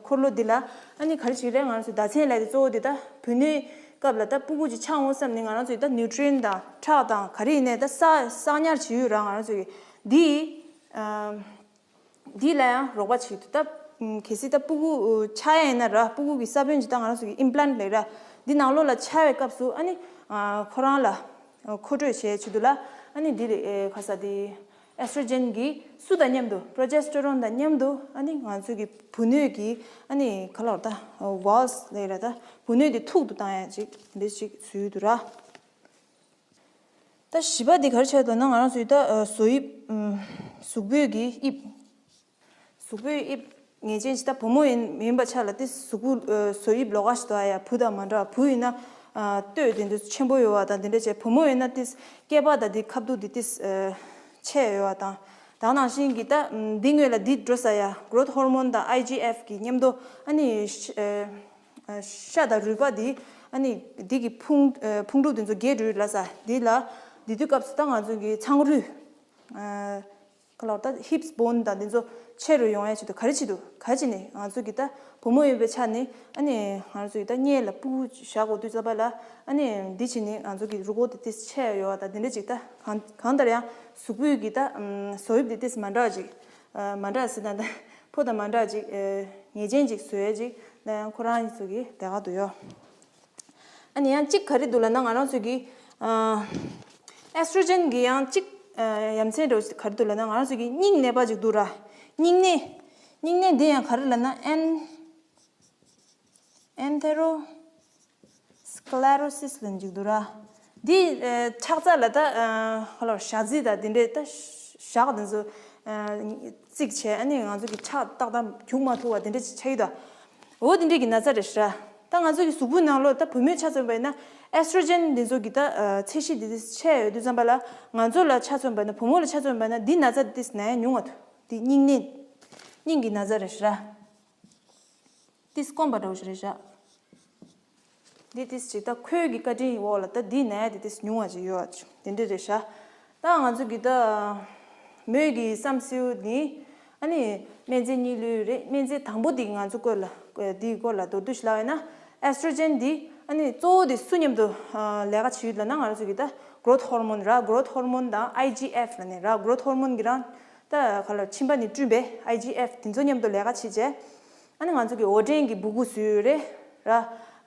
འཁོར་ལོ་འདི་ལ་ཨ་ནི་ག་རེ་བྱེད་རེད། ང་རང་ཚོ་ཟླ་མཚན་ལབ་དེ་གཙོ་བོ་འདི་ད་བུ་སྣོད་སྐབས་ལ་ད་སྤུ་གུ་ཅིག་ཆགས་འོང་བསམ་ནས་ང་རང་ཚོ་གི་ད་ནིའུ་ཊི་རི་ཡན་དང་ཁྲག་དང་ག་རེ་ཡིན་ནའི་ད་བསགས་བསགས་ཉར་བྱེད་ཡོད་ར། ང་རང་ཚོ་གི་འདི་ཨ་འདི་ལ་ཡང་རོགས་པ་བྱེད་ཀྱི་འདུག་ད་གལ་སྲིད་ད་སྤུ་གུ་ཆགས་ཡ་ཡིན་ན་ར་སྤུ་གུ་གི་ས་བོན་ཅིག་ད་ང་རང་ཚོ་གི་ཨིམ་པི་ལན་ཊི་ལབ་ར། འདི་ནང་ལོགས་ལ་ཆགས་པའི་སྐབས་སུ་ཨ་ནི་ཁོ་རང་ལ་མཁོ་སྤྲོད་བྱེད་ཆེད་དུ་ལ་ཨ་ནི་འདི་རེད། ཨེ་ག་ས་འདི་ཨེ་སི་ཊྲོ་ཇེན་གྱི་སུ་དང་མཉམ་དུ་པྲོ་ཇེ་སི་ཊེ་རོན་དང་མཉམ་དུ་ཨ་ནི་ང་ཚོ་གི་བུ་སྣོད་ཀྱི་ཨ་ནི་ག་ལ་བར་ད་ཝལ་སི་ལབ་ར། ད་བུ་སྣོད་འདི་ཐུག་ཏུ་བཏང་ཡ་ཅིག་འདི་ཅིག་བཟོས་འདུག་ར། ད་བཞི་པ་འདི་ག་རེ་བྱས་འདུག་ན་ང་རང་ཚོའི་ད་ཨ་བཟོ་དབྱིབས་ཨམ་གཟུགས་པོའི་གི་དབྱིབས། གཟུགས་པོའི་དབྱིབས་ངེས་ཅན་ཅིག་ད་བུ་མོ་ཡིན་ཡིན་པ་ཆ་ལ་ཏི་གཟུགས་པོ་ཨ་བཟོ་དབྱིབས་ལོགས་ཀ་ཞིག་འདུག་ཨ་ཡ། བུ་དང་མ་འདྲ་བ། བུ་ཡིན་ན་ཨ་སྟོད་དེ་འདྲ་ཆེན་པོ་ཡོད་བ་དང་དེ་འདྲ་བྱས། བུ་མོ་ཡིན་ན་ཏི་སྐེད་པ་དང་དེ་ཁ་བསྡུ་དེ་ཏི་ཨ་ཆེ་ཡོད་བ་དང་། ད་ནང་བཞིན་གྱི་ད་ཨམ་འདི་སྔོན་ལ་འདི་འགྲོ་ས་ཡ་གྷ་རོ་ཐ་ཧོར་མོན་དང་ཨའི་ཇི་ཨེཕ་གི་མཉམ་དུ་ཨ་ནི་ཤ་ཨ་ཤ་དང་རུས་པ་འདི་ཨ་ནི་འདི་གི་ཕུང་ཨ་ཕུང་གྲུབ་འདི་ཚོ་རྒྱས་འགྲོ་ཡོད་ལ་ས། འདི་ལ་འདི་དུས་སྐབས་སུ་ད་ང་ཚོ་གི་ཚངས་རུས་ཨ་ག་ལ་ད་ཧིབ་སི་བོན་དང་འདི་ཚོ་ཆེ་རུ་ཡོང་ཡ་ཆེད་དུ་ག་རེ་བྱེད་དུ་ག་རེ་བྱེད་ནི། ང་ཚོ་གི་ད་བུ་མོ་ཡིན་པའི་ཆ་ནི་ཨ་ནི་ང་ཚོ་གི་ད་སྙེ་ལ་སྤུ་གུ་བཞག་དགོས་དུས་ཙམ་པ་ལ་ཨ་ནི་འདི་བྱེད་ནི་ང་ཚོ་གི་རུས་ཁོག་དེ་ཏིས་ཆེ་ཡོད་བ་དང་དེ་འདྲ་ཅིག་ད་གང་གང་ལྟར་ཡང་གཟུགས་པོའི་གི་ད་ཨམ་བཟོ་དབྱིབས་དེ་ཏིས་མ་འདྲ་བ་ཅིག་ཨ་མ་འདྲ་ཟེར་ན་ད་ཕོ་དང་མ་འདྲ་ཅིག་ཨ་ངེས་ཅན་ཅིག་བཟོ་ཡ་ཅིག་ད་ཡང་ཁོ་རང་ཚོ་གི་དེ་ག་དུ་ཡོད། ཨ་ནི་ཡང་གཅིག་ག་རེ་འདུག་ལབ་ན་ང་རང་ཚོ་གི་ཨ་ཨེ་སི་ཊྲོ་ཇེན་གི་ཡང་གཅིག་ ཡ་མཚན་འདྲ་བོ་ཞིག་ག་རེ་འདུག་ལབ་ན། ང་རང་ཚོ་གི་སྙིང་ནད་པ་ཅིག་འདུག་ར། སྙིང་ནད། སྙིང་ནད་འདི་ཡང་ག་རེ་ལབ་ན། ཨེན་ཨེན་ཐེ་རོ་སི་ཀླེ་རོ་སིས་ལབ་ཅིག་འདུག་ར། འདི་ཨ་ཆག་ཚ་ལ་ད་ཨ་ཧ་ལོ་ཞག་རྩི་དང་དེ་འདྲའི་ད་ཞག་དེ་ཚོ་ཨ་རྩིག་བྱས། ཨ་ནི་ང་ཚོ་གི་ཆག་ཏག་ཏག་རྒྱུག་མ་ཐུབ་པ་དེ་འདྲ་ཅིག་ཆགས་ཀྱི་འདུག་འོ་དེ་འདྲའི་གི་ན་ཚ་རེད་ཤག་ར། ད་ང་ཚོ་གི་གཟུགས་པོའི་ནང་ལོགས་ད་བུ་མོས་ཆ་མཚོན་པ་ཡིན་ན་ཨེ་སི་ཊྲོ་ཇེན་དེ་ཚོ་གི་ད་ཨ་ཚད་གཞི་དེ་དེ་ཆེ་ཡོད་དུས་ཙམ་པ་ལ། ང་ཚོ་ལ་ཆ་མཚོན་པ་ན། བུ་མོ་ལ་ཆ་མཚོན་པ་ན་འདི་ན་ཚ་དེ་ན་ཡ་ཉུང་བ་འདུག་འདི་སྙིང་ནད། སྙིང་གི་ན་ཚ་རེད་ཤག་ར། ཏིས་སྐོམ་པ་འདྲ་བོ་ཞིག་རེད་ཤག་འདི་ཏིས་ཅིག་ད་ཁོའི་གི་བཀའ་དྲིན་འོག་ལ་ད་འདི་ན་ཡ་དེ་ཏིས་ཉུང་བ་ཅིག་ཡོད་པ་དེ་འདྲ་རེད་ཤག་ད་ང་ཚོ་གི་ད་མོས་གི་བསམ་སེའུ་ནི་ཨ་ནི་སྨན་རྫས་གཉིས་ལོས་རེད། སྨན་རྫས་དང་པོ་འདི་ང་ཚོ་སྐོར་ལ་འདིའི་སྐོར་ལ་མདོར་བསྡུས་ཤིག་ལབ་པ་ཡིན་ན། ཨེ་སི་ཊྲོ་ཇེན་འདི་ཨ་ནི་གཙོ་བོ་དེ་སུ་མཉམ་དུ་ལས་ཀ་བྱེད་ཡོད་ལབ་ན། ང་ཚོ་གི་ད་གྷོ་རོ་ཐི་ཧོར་མོན་ར། གྷོ་རོ་ཐི་ཧོར་མོན་དང་ཨའི་ཇི་ཨེཕ་ལབ་ནས་ར། གྷོ་རོ་ཐི་ཧོར་མོན་གི་རང་ད་ག་ལ་མཆིན་པ་ནས་བསྐྲུན་པའི་ཨའི་ཇི་ཨེཕ་དེ་ཚོ་མཉམ་དུ་ལས་ཀ་བྱེད་བྱས། ཨ་ནི་ང་ཚོ་གི་འོར་འདྲེན་གྱི་སྦུ་གུ་བཟོས་ཡོད་རེད་ར།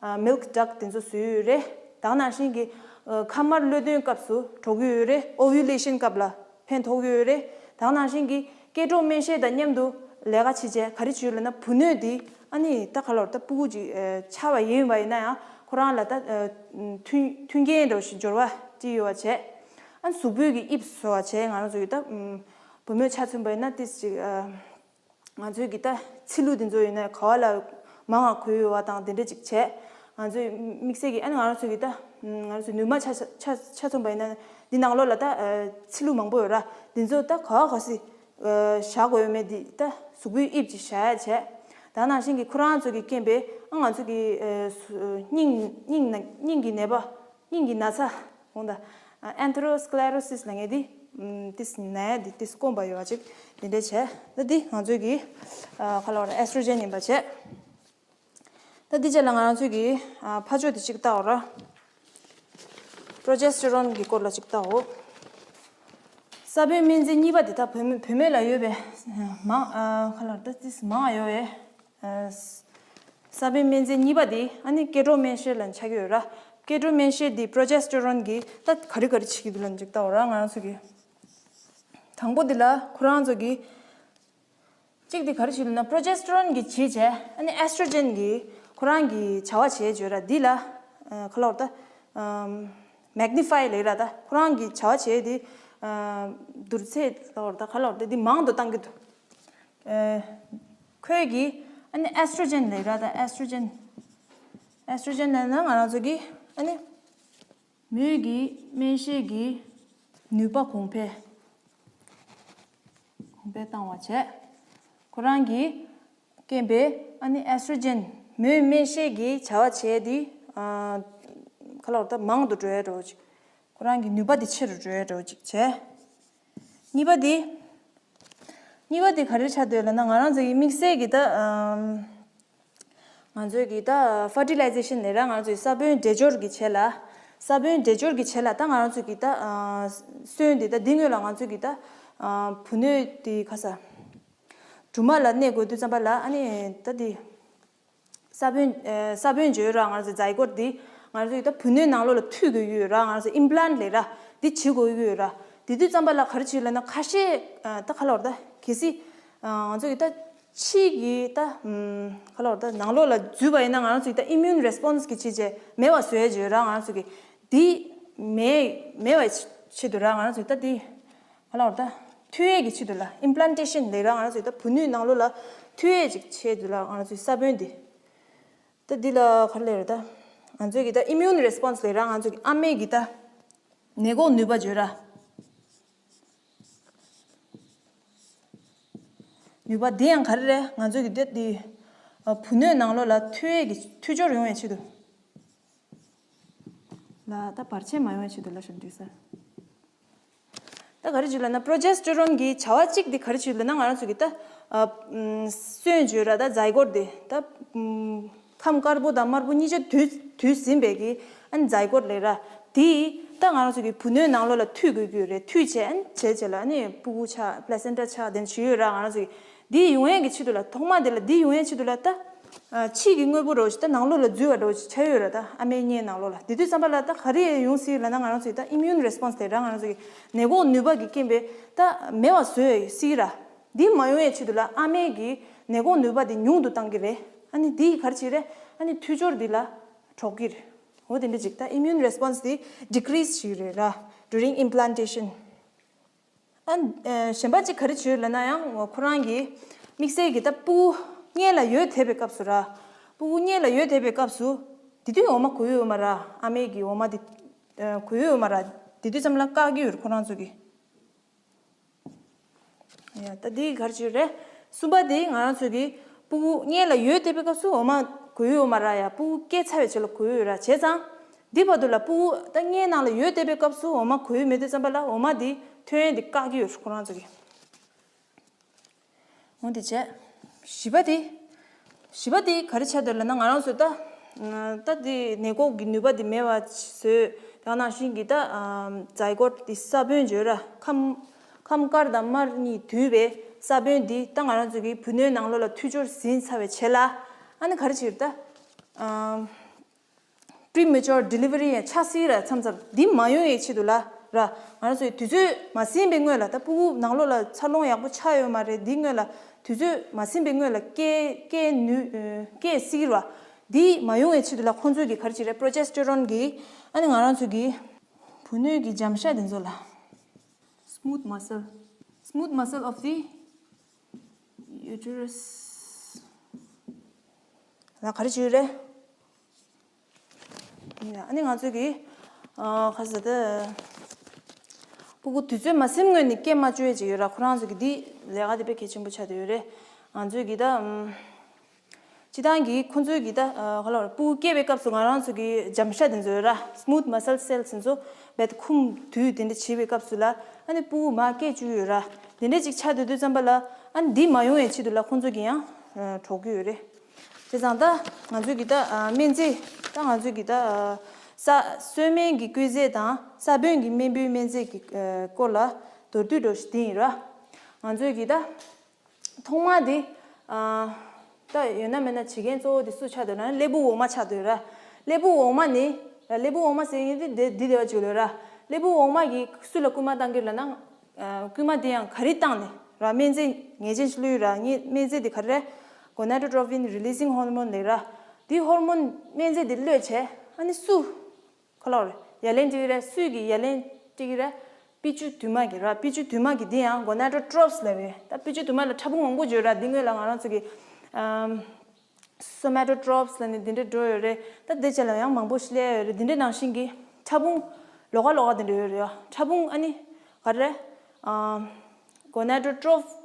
ཨ་མིལ་ཀི་ཌག་དེ་ཚོ་བཟོས་ཡོད་རེད། ད་ག་ནང་བཞིན་གྱི་ཨ་ཁ་དམར་གློད་གདོན་སྐབས་སུ་གྲོགས་ཡོད་རེད། ཨོ་ཝུ་ལེ་ཤན་སྐབས་ལ་ཕན་ཐོགས་ཡོད་རེད། ད་ག་ནང་བཞིན་གྱི་སྐྱེ་འགྲོ་སྨན་དཔྱད་དང་མཉམ་དུ་ལས་ཀ་བྱེད་བྱས་ག་རེ་བྱེད་ལབ་ན། བུ་སྣོད་འདི་ཨ་ནི་ད་ག་ལོར་ད་སྤུ་གུ་ཅིག་ཨ་ཆགས་པ་ཡིན་པ་ཡིན་ན་ཡང་། ཁོ་རང་ལ་ད་ཨ་མཐུན་མཐུན་རྐྱེན་འདྲ་བོ་ཞིག་འབྱོར་བ་ཅིག་ཡོད་པ་བྱས། ཨ་ནི་གཟུགས་པོའི་གི་དབྱིབས་བཟོ་བ་བྱས། ང་རང་ཚོ་གི་ད་ཨ་བུ་མོས་ཆ་མཚོན་པ་ཡིན་ན་ཏིས་ཅིག་ཨ། ང་ཚོའི་གི་ད་ཚིལ་ལུ་དེ་ཚོ་ཡིན་ན་ག་བ་ལ་མང་བ་གོས་ཡོད་པ་དང་དེ་འདྲ་ཅིག་བྱས། ང་ཚོའི་དམིགས་བསལ་གྱི་ཨ་ནི་ང་རང་ཚོའི་གི་ད་ང་རང་ཚོའི་ནུ་མ་ཆ་ཆ་ཆ་མཚོན་པ་ཡིན་ན། འདི་ནང་ལོགས་ལ་ད་ཨ་ཚིལ་ལུ་མང་པོ་ཡོད་ར། འདི་ཚོ་ད་ག་བ་ག་སི་ཨ་བཞག་དགོས་ཡོད་མེད་འདི་ད་གཟུགས་པོའི་དབྱིབས་ཅིག་བཞག་ཡ་བྱས། ད་ནང་བཞིན་གྱི་ཁོ་རང་ཚོ་གི་རྐྱེན་པས་ཨ་ང་ཚོ་གི་ཨ་སུ་སྙིང་སྙིང་ན་སྙིང་གི་ནད་པ། སྙིང་གི་ན་ཚ། འོང་ད། ཨ་ཨེན་ཐེ་རོ་སི་ཀླེ་རོ་སིས་ལབ་མཁན་འདི། ཨམ་ཏིས་ན་ཡ་འདི་ཏིས་སྐོམ་པ་ཡོད་པ་ཅིག་འདི་འདྲ་བྱས། ད་འདི་ང་ཚོའི་གི་ཨ་ག་ལབ་ར། ཨེ་སི་ཊྲོ་ཇེན་ཡིན་པ་བྱས། ད་འདི་རྗེས་ལ་ང་རང་ཚོའི་གི་ཨ་ཕར་ཕྱོགས་འདི་ཅིག་བལྟའོ་ར། པྲོ་ཇེ་སི་ཊོ་རོན་གི་སྐོར་ལ་ཅིག་བལྟའོ། ས་བོན་སྨན་རྫས་གཉིས་པ་འདི་ད་བུད་མེད་བུད་མེད་ལ་ཡོད་པའི་མང་ཨ་ག་ལབ་ར། ད་ཏིས་མང་ཡོད་པའི། ཨ་ས་བོན་སྨན་རྫས་གཉིས་པ་དེ་ཨ་ནི་སྐྱེ་འགྲོ་སྨན་དཔྱད་ལ་ཆགས་ཀྱི་ཡོད་ར། སྐྱེ་འགྲོ་སྨན་དཔྱད་དེ་པྲོ་ཇེ་སི་ཊོ་རོན་གྱིས་ད་ག་རེ་ག་རེ་བྱེད་ཀྱི་འདུག་ལབ་ཅིག་ལྟ་བ་ར། ང་རང་ཚོ་གི་དང་པོ་དེ་ལ་ཁོ་རང་ཚོ་གི་གཅིག་དེ་ག་རེ་བྱེད་ལབ་ན། པྲོ་ཇེ་སི་ཊོ་རོན་གྱིས་བྱེད་བྱས། ཨ་ནི་ཨེ་སི་ཊྲོ་ཇེན་གྱིས་ཁོ་རང་གི་བྱ་བ་བྱེད་བརྗོད་ར། འདི་ལ་ཨ་ག་ལབ་ར། ད་ཨམ་མེག་ནི་ཕའི་ལབ་ར། ད་ཁོ་རང་གི་བྱ་བ་བྱེད་དེ་ཨ་བསྡུར་ཚད་ལབ་ར། ད་ག་ལབ་ར། ད་འདི་མང་དུ་བཏང་གི་འདུག་ཨེ་ཁོས་ཀྱིས་ཨ་ནི་ཨེ་སི་ཊྲོ་ཇེན་ལབ་ར། ད་ཨེ་སི་ཊྲོ་ཇེན། ཨེ་སི་ཊྲོ་ཇེན་ལབ་ན་ང་རང་ཚོ་གི་ཨ་ནི་མོས་ཀྱི་སྨན་དཔྱད་ཀྱི་ནུས་པ་གོང་འཕེལ། གོང་འཕེལ་བཏང་བ་བྱས། ཁོ་རང་གི་རྐྱེན་པས་ཨ་ནི་ཨེ་སི་ཊྲོ་ཇེན་མོས་སྨན་དཔྱད་ཀྱི་བྱ་བ་བྱས་ཏེ་ཨ་ག་ལབ་ར། ད་མང་དུ་འགྲོ་ཡ་འདྲ་བོ་ཅིག་ཁོ་རང་གི་ནུས་པ་དེ་ཆེ་རུ་འགྲོ་ཡ་འདྲ་བོ་ཅིག་བྱས། གཉིས་པ་དེ། གཉིས་པ་དེ་ག་རེ་ཆགས་འདུག་ལབ་ན། ང་རང་ཚོ་ཡི་དམིགས་བསལ་གྱི་ད་ཨམ་ང་ཚོའི་གི་ད་ཕར་ཊི་ལའི་ཟེ་ཤན་ལབ་ར། ང་ཚོའི་ས་བོན་འདྲེས་སྦྱོར་གྱི་ཆེད་ལ། ས་བོན་འདྲེས་སྦྱོར་གྱི་ཆེད་ལ་ད་ང་རང་ཚོ་གི་ད་ཨ་སོན་དེ་ད་འདི་སྔོན་ལ་ང་ཚོ་གི་ད་ཨ་བུ་སྣོད་དེ་ག་ས་སྦྲུམ་མ་ལ་གནས་དགོས་དུས་ཙམ་པ་ལ། ཨ་ནི་ད་དེ་ས་བོན་ཨེ་ས་བོན་བརྗོད་ར། ང་ཚོ་ཛའི་གོཊ་འདི་ང་ཚོ་ཡི་ད་བུ་སྣོད་ནང་ལོགས་ལ་མཐུད་དགོས་ཀྱི་ཡོད་ར། ང་ཚོ་ཨིམ་པི་ལན་ཊི་ལབ་ར། འདི་བྱེད་དགོས་ཀྱི་ཡོད་ར། དེ་དུས་ཙམ་པ་ལ་ག་རེ་བྱེད་ལབ་ན། ཁ་ཤས་ཨ་ད་ག་ལབ་ར། ད་གལ་སྲིད་ཨ་ང་ཚོ་ཡི་ད་ཕྱིའི་གི་ད་ཨམ་ག་ལབ་ར། ད་ནང་ལོགས་ལ་འཛུལ་བ་ཡིན་ན་ང་རང་ཚོ་ཡི་ད་ཨི་མིའུན་རེ་སི་པོན་སི་གི་ཆེད་བྱས་མེད་པ་བཟོ་ཡ་བརྗོད་ར། ང་རང་ཚོ་གི་འདི་མེད་མེད་པ་ཆེད་དུ་ར། ང་རང་ཚོ་ཡི་ད་འདི། ག་ལབ་ར། ད་མཐུད་ཡས་ཀྱི་ཆེད་དུ་ལ། ཨིམ་པི་ལན་ཊེ་ཤན་ལབ་ར། ང་རང་ཚོའི་ད་བུ་སྣོད་ནང་ལོགས་ལ་མཐུད་ཡས་ཅིག་ཆེད་དུ་ལ་ང་རང་ཚོའི་ས་བོན་འདི། ད་འདི་ལ་ག་རེ་ལབ་ར། ད་ང་ཚོའི་གི་ད་ཨི་མིའུན་རེ་སི་པོན་སི་ལབ་ར། ང་ཚོའི་གི་ཨ་མའི་གི་ད་ནད་འགོག་ནུས་པ་བརྗོད་ར། ནུས་པ་འདི་ཡང་ག་རེ་རེད། ང་ཚོའི་གི་ད་འདི་ཨ་བུ་སྣོད་ནང་ལོགས་ལ་མཐུད་ཡས་ཀྱི་མཐུད་སྦྱོར་ཡོང་ཡས་ཆེད་དུ། ལ་ད་བར་ཆད་མ་ཡོང་བའི་ཆེད་དུ་ལ་ཞབས་འདྲི་ཟེར། ད་ག་རེ་བྱེད་ལབ་ན། པྲོ་ཇེ་སི་ཊོ་རོན་གྱི་བྱ་བ་གཅིག་དེ་ག་རེ་བྱེད་ལབ་ན། ང་རང་ཚོ་གི་ད་ཨ་ཨམ་སོན་བརྗོད་ར། ད་ཛའི་གོཊ་དེ་ད་ཨམ་ཁམས་དཀར་པོ་དང་དམར་པོ་གཉིས་ཆ་དུས་དུས་ཟིན་པའི་གི་ཨ་ནི་ཛའི་གོཊ་ལབ་ར། དེ་ད་ང་རང་ཚོ་གི་བུ་སྣོད་ནང་ལོགས་ལ་མཐུད་དགོས་ཀྱི་ཡོད་རེད། མཐུད་བྱས་ཨ་ནི་བྱས་བྱས་ལ་ཨ་ནི་སྤུ་གུ་ཆགས། པི་ལེ་སེན་ཊ་ཆགས། དེ་འདྲ་བྱེད་ཡོད་ར། ང་རང་ཚོ་གི་འདི་ཡོང་ཡས་ཀྱི་ཆེད་དུ་ལ། ཐོག་མ་དེ་ལ་འདི་ཡོང་ཡས་ཆེད་དུ་ལ་ད་ ཕྱིའི་གི་དངོས་པོ་རོ་ཞིག་ད་ནང་ལོགས་ལ་འཛུལ་བ་རོ་ཞིག་ཆགས་ཡོད་ར། ད་ཨ་མའི་མངལ་ནང་ལོགས་ལ་དེ་དུས་ཙམ་པ་ལ་ད་ག་རེ་ཡོང་སྲིད་ལབ་ན། ང་རང་ཚོ་ཡི་ད་immune response དེ་ར་ང་རང་ཚོ་གི་ནད་འགོག་ནུས་པ་གི་རྐྱེན་པས་ད་མེད་པ་བཟོས་སྲིད་ར། འདི་མ་ཡོང་ཡའི་ཆེད་དུ་ལ་ཨ་མའི་གི་ནད་འགོག་ནུས་པ་དེ་ཉུང་དུ་བཏང་གི་རེད། ཨ་ནི་འདི་ག་རེ་བྱེད་རེད། ཨ་ནི་འཐུས་སྦྱོར་འདི་ལ་གྲོགས་ཀྱི་རེད། འོ་དེ་འདྲ་ཅིག་ད་immune response དེ་decrease བྱེད་ཀྱི་རེད་ར། during implantation ཨ། གཞན་པ་གཅིག་ག་རེ་བྱོས་ལབ་ན་ཡང་ཁོ་རང་གི་དམིགས་བསལ་གྱི་ད་སྤུ་གུ་མངལ་ལ་ཡོད་བསྡད་པའི་སྐབས་སུ་ར། སྤུ་གུ་མངལ་ལ་ཡོད་བསྡད་པའི་སྐབས་སུ་དེ་དུས་འོ་མ་གོ་ཡོད་མ་ར། ཨ་མའི་གི་འོ་མ་དེ་གོ་ཡོད་མ་ར། དེ་དུས་ཙམ་ལ་བཀག་གི་ཡོད་རེད་ཁོ་རང་ཚོ་གི། ཡ་ད་འདི་ག་རེ་བྱོས་རེད། གསུམ་པ་དེ་ང་རང་ཚོ་གི་སྤུ་གུ་མངལ་ལ་ཡོད་བསྡད་པའི་སྐབས་སུ་འོ་མ་གོ་ཡོད་མ་ར། ཡ་སྤུ་གུ་སྐྱེས་ཚར་བའི་རྗེས་ལ་གོ་ཡོད་ར། བྱས་ཙང་འདི་བར་དུ་ལ་སྤུ་གུ་ད་མངལ་ནང་ལ་ཡོད་བསྡད་པའི་སྐབས་སུ་འོ་མ་གོ་ཡོད་མེད་དུས་ཙམ་པ་ལ་འོ་མ་འདི་ཐོན་ཡས་འདི་བཀག་གི་ཡོད་ཁོ་རང་ཚོ་གི། འོ་འདི་བྱས། བཞི་པ་དེ། བཞི་པ་དེ་ག་རེ་ཆགས་འདུག་ལབ་ན་ང་རང་ཚོ་ད། ད་དེ་ནད་འགོག་གི་ནུས་པ་དེ་མེད་པ་བཟོས། ད་ནང་བཞིན་གྱི་ད། ཛའི་གོཊ་དེ་ས་བོན་བརྗོད་ར་ཁམ། ཁམས་དཀར་དང་དམར་གཉིས་འདུས་པའི་ས་བོན་འདི་ད་ང་རང་ཚོ་གི་བུ་སྣོད་ནང་ལོགས་ལ་འཐུས་སྦྱོར་ཟིན་ཚར་བའི་རྗེས་ལ། ཨ་ནི་ག་རེ་བྱེད་ད། premature delivery ཡང་ཆགས་སྲིད་ར། མཚམས་མཚམས་འདི་མ་ཡོང་ཡའི་ཆེད་དུ་ལ་ར། ང་རང་ཚོས་དུས་ཚོད་མ་ཟིན་པའི་སྔོན་ལ་ད་སྤུ་གུ་ནང་ལོགས་ལ་འཚར་ལོངས་ཡག་པོ་ཆགས་ཡོད་མ་རེད། འདི་སྔོན་ལ་དུས་ཚོད་མ་ཟིན་པའི་སྔོན་ལ་སྐྱེ་སྐྱེ་ནུས་སྐྱེ་སྲིད་ར། འདི་མ་ཡོང་ཡའི་ཆེད་དུ་ལ་ཁོང་ཚོས་གི་ག་རེ་བྱེད་རེད། པྲོ་ཇེ་སི་ཊེ་རོན་གི་ཨ་ནི་ང་རང་ཚོ་གི་བུ་སྣོད་ཀྱི་འཇམ་ཤ་དེ་ཚོ་ལ། smooth muscle smooth muscle of the uterus ལ་ག་རེ་བྱེད་རེད། ཨ་ནི་ང་ཚོས་གི་ཁ་ཟེར་ཏེ། སྤུ་གུ་དུས་ཚོད་མ་ཟིན་སྔོན་ནས་སྐྱེ་མ་བཅུག་ཡས་ཅིག་ཡོད་ར། ཁོ་རང་ཚོ་གི་འདི་ལས་ཀ་དེ་དཔེ་གལ་ཆེན་པོ་ཆགས་བསྡད་ཡོད་རེད། ང་ཚོས་གི་ད་སྤྱི་བཏང་གི་ཁོ་ཚོས་གི་ད་ག་ལ་བར་སྤུ་གུ་སྐྱེ་བའི་སྐབས་སུ་ང་རང་ཚོ་གི་འཇམ་ཤ་དེ་ཚོ་ཡོད་ར། smooth muscle cells དེ་ཚོ་བེད་ཁུམ་དུས་དེ་འདྲ་བྱེད་པའི་སྐབས་སུ་ལ་ཨ་ནི་སྤུ་གུ་མ་སྐྱེ་བཅུག་ཡོད་ར། དེ་འདྲ་ཅིག་ཆགས་བསྡད་དུས་ཙམ་པ་ལ་ཨ་ནི་འདི་མ་ཡོང་བའི་ཆེད་དུ་ལ་ཁོ་ཚོ་གི་ཡང་གྲོགས་ཀྱི་ཡོད་རེད། བྱས་ཙང་ད་ང་ཚོས་གི་ད་སྨན་རྫས་ད་ང་ཚོས་གི་ད་ས་གསོས་སྨན་གྱི་བསྐོལ་རྫས་དང་ས་བོན་གྱི་སྨན་སྤུས་སྨན་རྫས་ཀྱི་སྐོར་ལ་མདོར་བསྡུས་འདྲ་ཞིག་འདི་ཡིན་ར། ང་ཚོས་གི་ད་ཐོག་མ་འདི་ད་ཡོད་ན་མེད་ན་བྱེད་མཁན་གཙོ་བོ་དེ་སུ་ཆགས་འདུག་ན་ཀླད་པའི་འོག་མ་ཆགས་འདུག་ར། ཀླད་པའི་འོག་མ་ནི་ཀླད་པའི་འོག་མ་ཟེར་མཁན་དེ་འདི་འདི་དེ་བ་ཅིག་ལོས་ར། ཀླད་པའི་འོག་མ་གི་སུ་ལ་སྐུལ་མ་བཏང་གི་ལབ་ན། སྐུལ་མ་དེ་ཡང་ག་རེ་བཏང་ནས་ར། སྨན་རྫས་ངེས་ཅན་ཞིག་བླུགས་ར། ངས་སྨན་རྫས་དེ་ག་རེ་རེད། ཀོ་ནེ་ཌོ་ཊོ་ཕིན་རི་ལི་སིང་ཧོར་མོན་ལབ་ར། དེ་ཧོར་མོན་སྨན་རྫས་དེ་བླུགས་བྱས་ཨ་ནི་སུ། ཁ་ལོ་རེད། ཡ་ལན་སྤྲད་ཀྱི་རེད། སུས་ཀྱི་ཡ་ལན་སྤྲད་ཀྱི་རེད། སྤོས་ཆུ་དུ་མ་གི་ར། སྤོས་ཆུ་དུ་མ་གི་དེ་ཡང་ཀོ་ནེ་ཌོ་ཊོ་རོབ་སི་ལབ་རེད། ད་སྤོས་ཆུ་དུ་མ་ལ་ཕྲ་ཕུང་མང་པོ་ཡོད་ར། དེ་སྔོན་ལ་ང་རང་ཚོ་གི་ཨམ། སོ་མེ་ཊོ་ཊོ་རོབ་སི་ལབ་ནས་དེ་འདྲ་འགྲོ་ཡོད་རེད། ད་དེ་ཆ་ལ་ཡང་མང་པོ་ཞིག་སླེབས་ཡོད་རེད། དེ་འདྲ་ནང་བཞིན་གྱི་ཕྲ་ཕུང་ལོགས་ཀ་ལོགས་ཀ་དེ་འདྲ་ཡོད་རེད། ཕྲ་ཕུང་ཨ་ནི་ག་རེ་རེད། ཨམ། ཀོ་ནེ་ཌོ་ཊོ་རོབ་སི་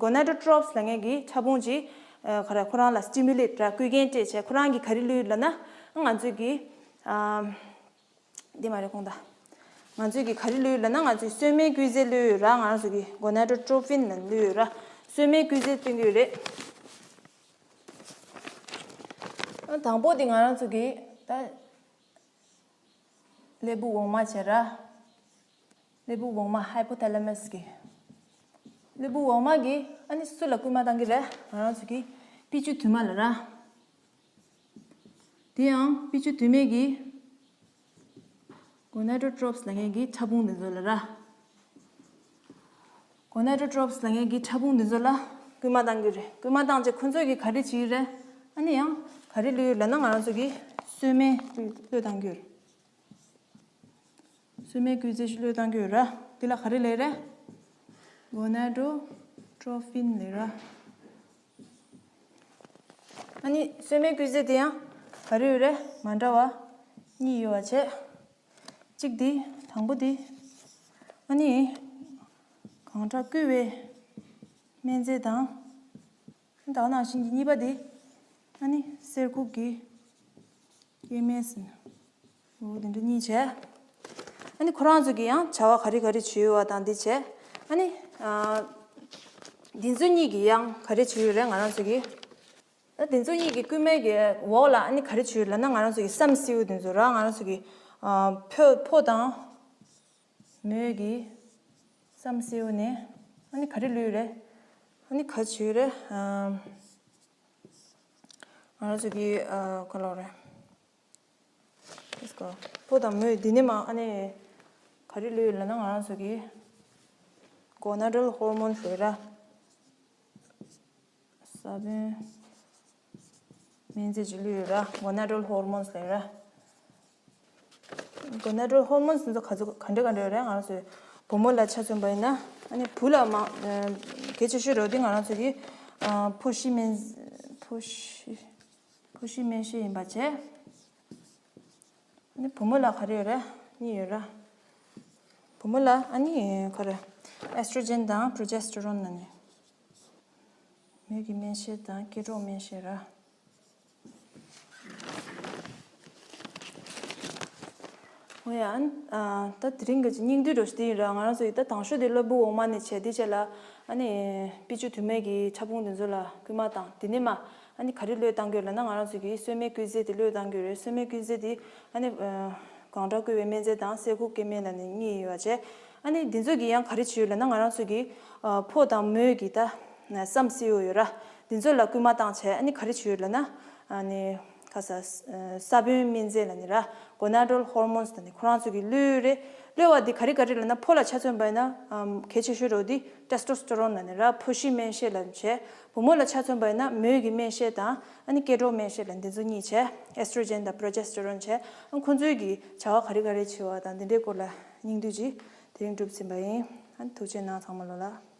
ཀོ་ནེ་ཌོ་ཊོ་རོབ་སི་ལབ་མཁན་གྱི་ཕྲ་ཕུང་ཅིག་ག་རེ་ཁོ་རང་ལ་སི་ཊི་མུ་ལེ་ཊི་ར་སྐུལ་རྐྱེན་སྤྲད་བྱས་ཁོ་རང་གིས་ག་རེ་བླུགས་ལབ་ན་ང་ཚོས་ཀྱི་ཨམ། འདི་མ་རེད་ཁོང་ད། ང་ཚོས་ཀྱི་ག་རེ་བླུགས་ཡོད་ལབ་ན་ང་ཚོས་གསོས་སྨན་བསྐོལ་རྫས་བླུགས་ཡོད་ར། ང་རང་ཚོ་གི་ཀོ་ནེ་ཌོ་ཊོ་ཕིན་ལབ་བླུགས་ཡོད་ར། གསོས་སྨན་བསྐོལ་རྫས་སྟོན་གྱི་ཡོད་རེད། ཨ་དང་པོ་དེ་ང་རང་ཚོ་གི་ད་ཀླད་པའི་འོག་མ་བྱས་ར། ཀླད་པའི་འོག་མ་ཧའི་པོ་ཐ་ལ་མ་སི་གི། ཀླད་པའི་འོག་མ་གི་ཨ་ནི་སུ་ལ་སྐུལ་མ་བཏང་གི་རེད། ང་རང་ཚོ་གི་སྤོས་ཆུ་དུ་མ་ལ་ར། དེ་ཡང་སྤོས་ཆུ་དུ་མའི་གི་ཀོ་ནེ་ཌོ་ཊོ་རོབ་སི་ལབ་མཁན་གྱི་ཕྲ་ཕུང་འདི་ཚོ་ལ་ར། ཀོ་ནེ་ཌོ་ཊོ་རོབ་སི་ལབ་མཁན་གྱི་ཕྲ་ཕུང་འདི་ཚོ་ལ་སྐུལ་མ་བཏང་གི་རེད། སྐུལ་མ་བཏང་རྗེས་ཁོ་ཚོས་གི་ག་རེ་བྱེད་ཀྱི་རེད། ཨ་ནི་ཡང་ག་རེ་བླུགས་ཡོད་ལབ་ན་ང་རང་ཚོ་གི་གསོས་སྨན་བླུགས་བཏང་གི་ཡོད་རེད། གསོས་སྨན་བསྐོལ་རྫས་ཤིག་བླུགས་བཏང་གི་ཡོད་ར། འདི་ལ་ག་རེ་ལབ་རེད། ཀོ་ནེ་ཌོ་ཊོ་ཕིན་ལབ་ར། ཨ་ནི་གསོས་སྨན་བསྐོལ་རྫས་དེ་ཡང་ག་རེ་ཡོད་རེད། མ་འདྲ་བ་གཉིས་ཡོད་པ་བྱས། གཅིག་དེ་དང་པོ་དེ་ཨ་ནི་གངས་ཁྲག་བསྐུལ་བའི་སྨན་རྫས་དང་། ད་ག་ནང་བཞིན་གྱི་གཉིས་པ་དེ་ཨ་ནི་གསེར་ཁུག་གི་སྐྱེ་དམན་ཟེར་ན། འོ་དེ་འདྲ་གཉིས་བྱས། ཨ་ནི་ཁོ་རང་ཚོ་གི་ཡང་བྱ་བ་ག་རེ་ག་རེ་བྱེད་ཡོད་པ་དང་འདི་བྱས། ཨ་ནི་ཨ་འདི་ཚོ་གཉིས་ཀྱི་ཡང་ག་རེ་བྱེད་ཡོད་རེད་ང་རང་ཚོ་གི། ད་འདི་ཚོ་གཉིས་ཀྱི་སྐུལ་མའི་གི་འོག་ལ་ཨ་ནི་ག་རེ་བྱེད་ཡོད་ལབ་ན་ང་རང་ཚོ་གི་སྲམ་སེའུ་འདི་ཚོ་ར་ང་རང་ཚོ་གི་ཨ་ཕོ་ཕོ་དང་མོའི་གི་སྲམ་སེའུ་ནས་ཨ་ནི་ག་རེ་བླུགས་ཡོད་རེད། ཨ་ནི་ག་རེ་བྱེད་ཡོད་རེད། ཨ། ང་རང་ཚོ་གི་ཨ་ག་ལབ་རེད། Let's go. ཕོ་དང་མོས་འདི་ནས་མ་ཨ་ནི་ག་རེ་ལོས་ཡོད་ལབ་ན། ང་རང་ཚོ་གི་gonadal hormones ལབ་ར། ས་བོན་སྨན་རྫས་ཅིག་ལོས་ཡོད་ར། gonadal hormones ལབ་ར། gonadal hormones འདི་ཚོ་ག་ཚོད་ག་འདྲ་ག་འདྲ་ཡོད་རེད། ང་རང་ཚོས་བུ་མོ་ལ་ཆ་མཚོན་པ་ཡིན་ན། ཨ་ནི་བུ་ལ་མ་གལ་ཆེ་ཤོས་རོ་འདི་ང་རང་ཚོ་གི་ཨ་ཕོ་བཤིས་སྨན་ཕོ་བཤིས་ཕོ་བཤིས་སྨན་དཔྱད་ཡིན་པ་བྱས། ཨ་ནི་བུ་མོ་ལ་ག་རེ་ཡོད་རེད། གཉིས་ཡོད་ར། བུ་མོ་ལ་ཨ་ནི་ག་རེ་estrogen དང་progesterone ལབ་ནས། མོས་ཀྱི་སྨན་དཔྱད་དང་སྐྱེ་འགྲོ་སྨན་དཔྱད་ར། འོ་ཡ། ཨ་ད་དེ་རིང་གི་སྙིང་བསྡུས་འདྲ་ཞིག་དེ་ཡིན་ར། ང་རང་ཚོ་ཡི་ད་དང་ཤོས་དེ་གློ་བུར་འོ་མ་ནས་བྱས་དེ་བྱས་ལ། ཨ་ནི་དཔེ་ཆ་དུ་མའི་གི་ཕྲ་ཕུང་དེ་ཚོ་ལ་སྐུལ་མ་བཏང་། དེ་ནས་མ་ཨ་ནི་ག་རེ་བློས་བཏང་གི་ཡོད་ལབ་ན། ང་རང་ཚོ་གི་སོས་མའི་སྐུལ་རྫས་དེ་བློས་བཏང་གི་ཡོད་རེད། སོས་མའི་སྐུལ་རྫས་དེ་ཨ་ནི་ཨ་གང་དྲག་སྐུལ་བའི་སྨན་རྫས་དང་སེར་ཁུག་སྐྱེད་སྨན་ལབ་ནས་གཉིས་ཡོད་པ་བྱས། ཨ་ནི་འདི་ཚོ་གི་ཡང་ག་རེ་བྱས་ཡོད་ལབ་ན། ང་རང་ཚོ་གི་ཨ་ཕོ་དང་མོའི་གི་ད་བསམ་སེའུ་ཡོད་ར། འདི་ཚོ་ལ་སྐུལ་མ་བཏང་བྱས། ཨ་ནི་ག་རེ་བྱས་ཡོད་ལབ་ན། ཨ་ནི་ཁ་ས་ས་བོན་སྨན་རྫས་ལབ་ནི་ར། gonadal hormones ལབ་ནི་ཁོ་རང་ཚོ་གི་གློད་རེད། གློད་པ་འདི་ག་རེ་ག་རེ་ལབ་ན། ཕོ་ལ་ཆ་མཚོན་པ་ཡིན་ན་ཨམ་གལ་ཆེ་ཤོས་རོ་འདི་testosterone ལབ་ནི་ར། ཕོ་བཤིས་སྨན་དཔྱད་ལབ་བྱས། བུ་མོ་ལ་ཆ་མཚོན་པ་ཡིན་ན་མོས་ཀྱི་སྨན་དཔྱད་དང་ཨ་ནི་སྐྱེ་འགྲོ་སྨན་དཔྱད་ལབ་འདི་ཚོ་གཉིས་བྱས། estrogen དང་progesterone བྱས། ཨ་ཁོ་ཚོའི་གི་བྱ་བ་ག་རེ་ག་རེ་བྱེད་པ་དང་འདི་འདྲའི་སྐོར་ལ་སྙིང་བསྡུས་ཅིག་དེ་རིང་གྲུབ་ཟིན་པ་ཡིན། ཨ་ནི་ཐུགས་རྗེ་གནང་ཚང་མ་ལོ་ལ།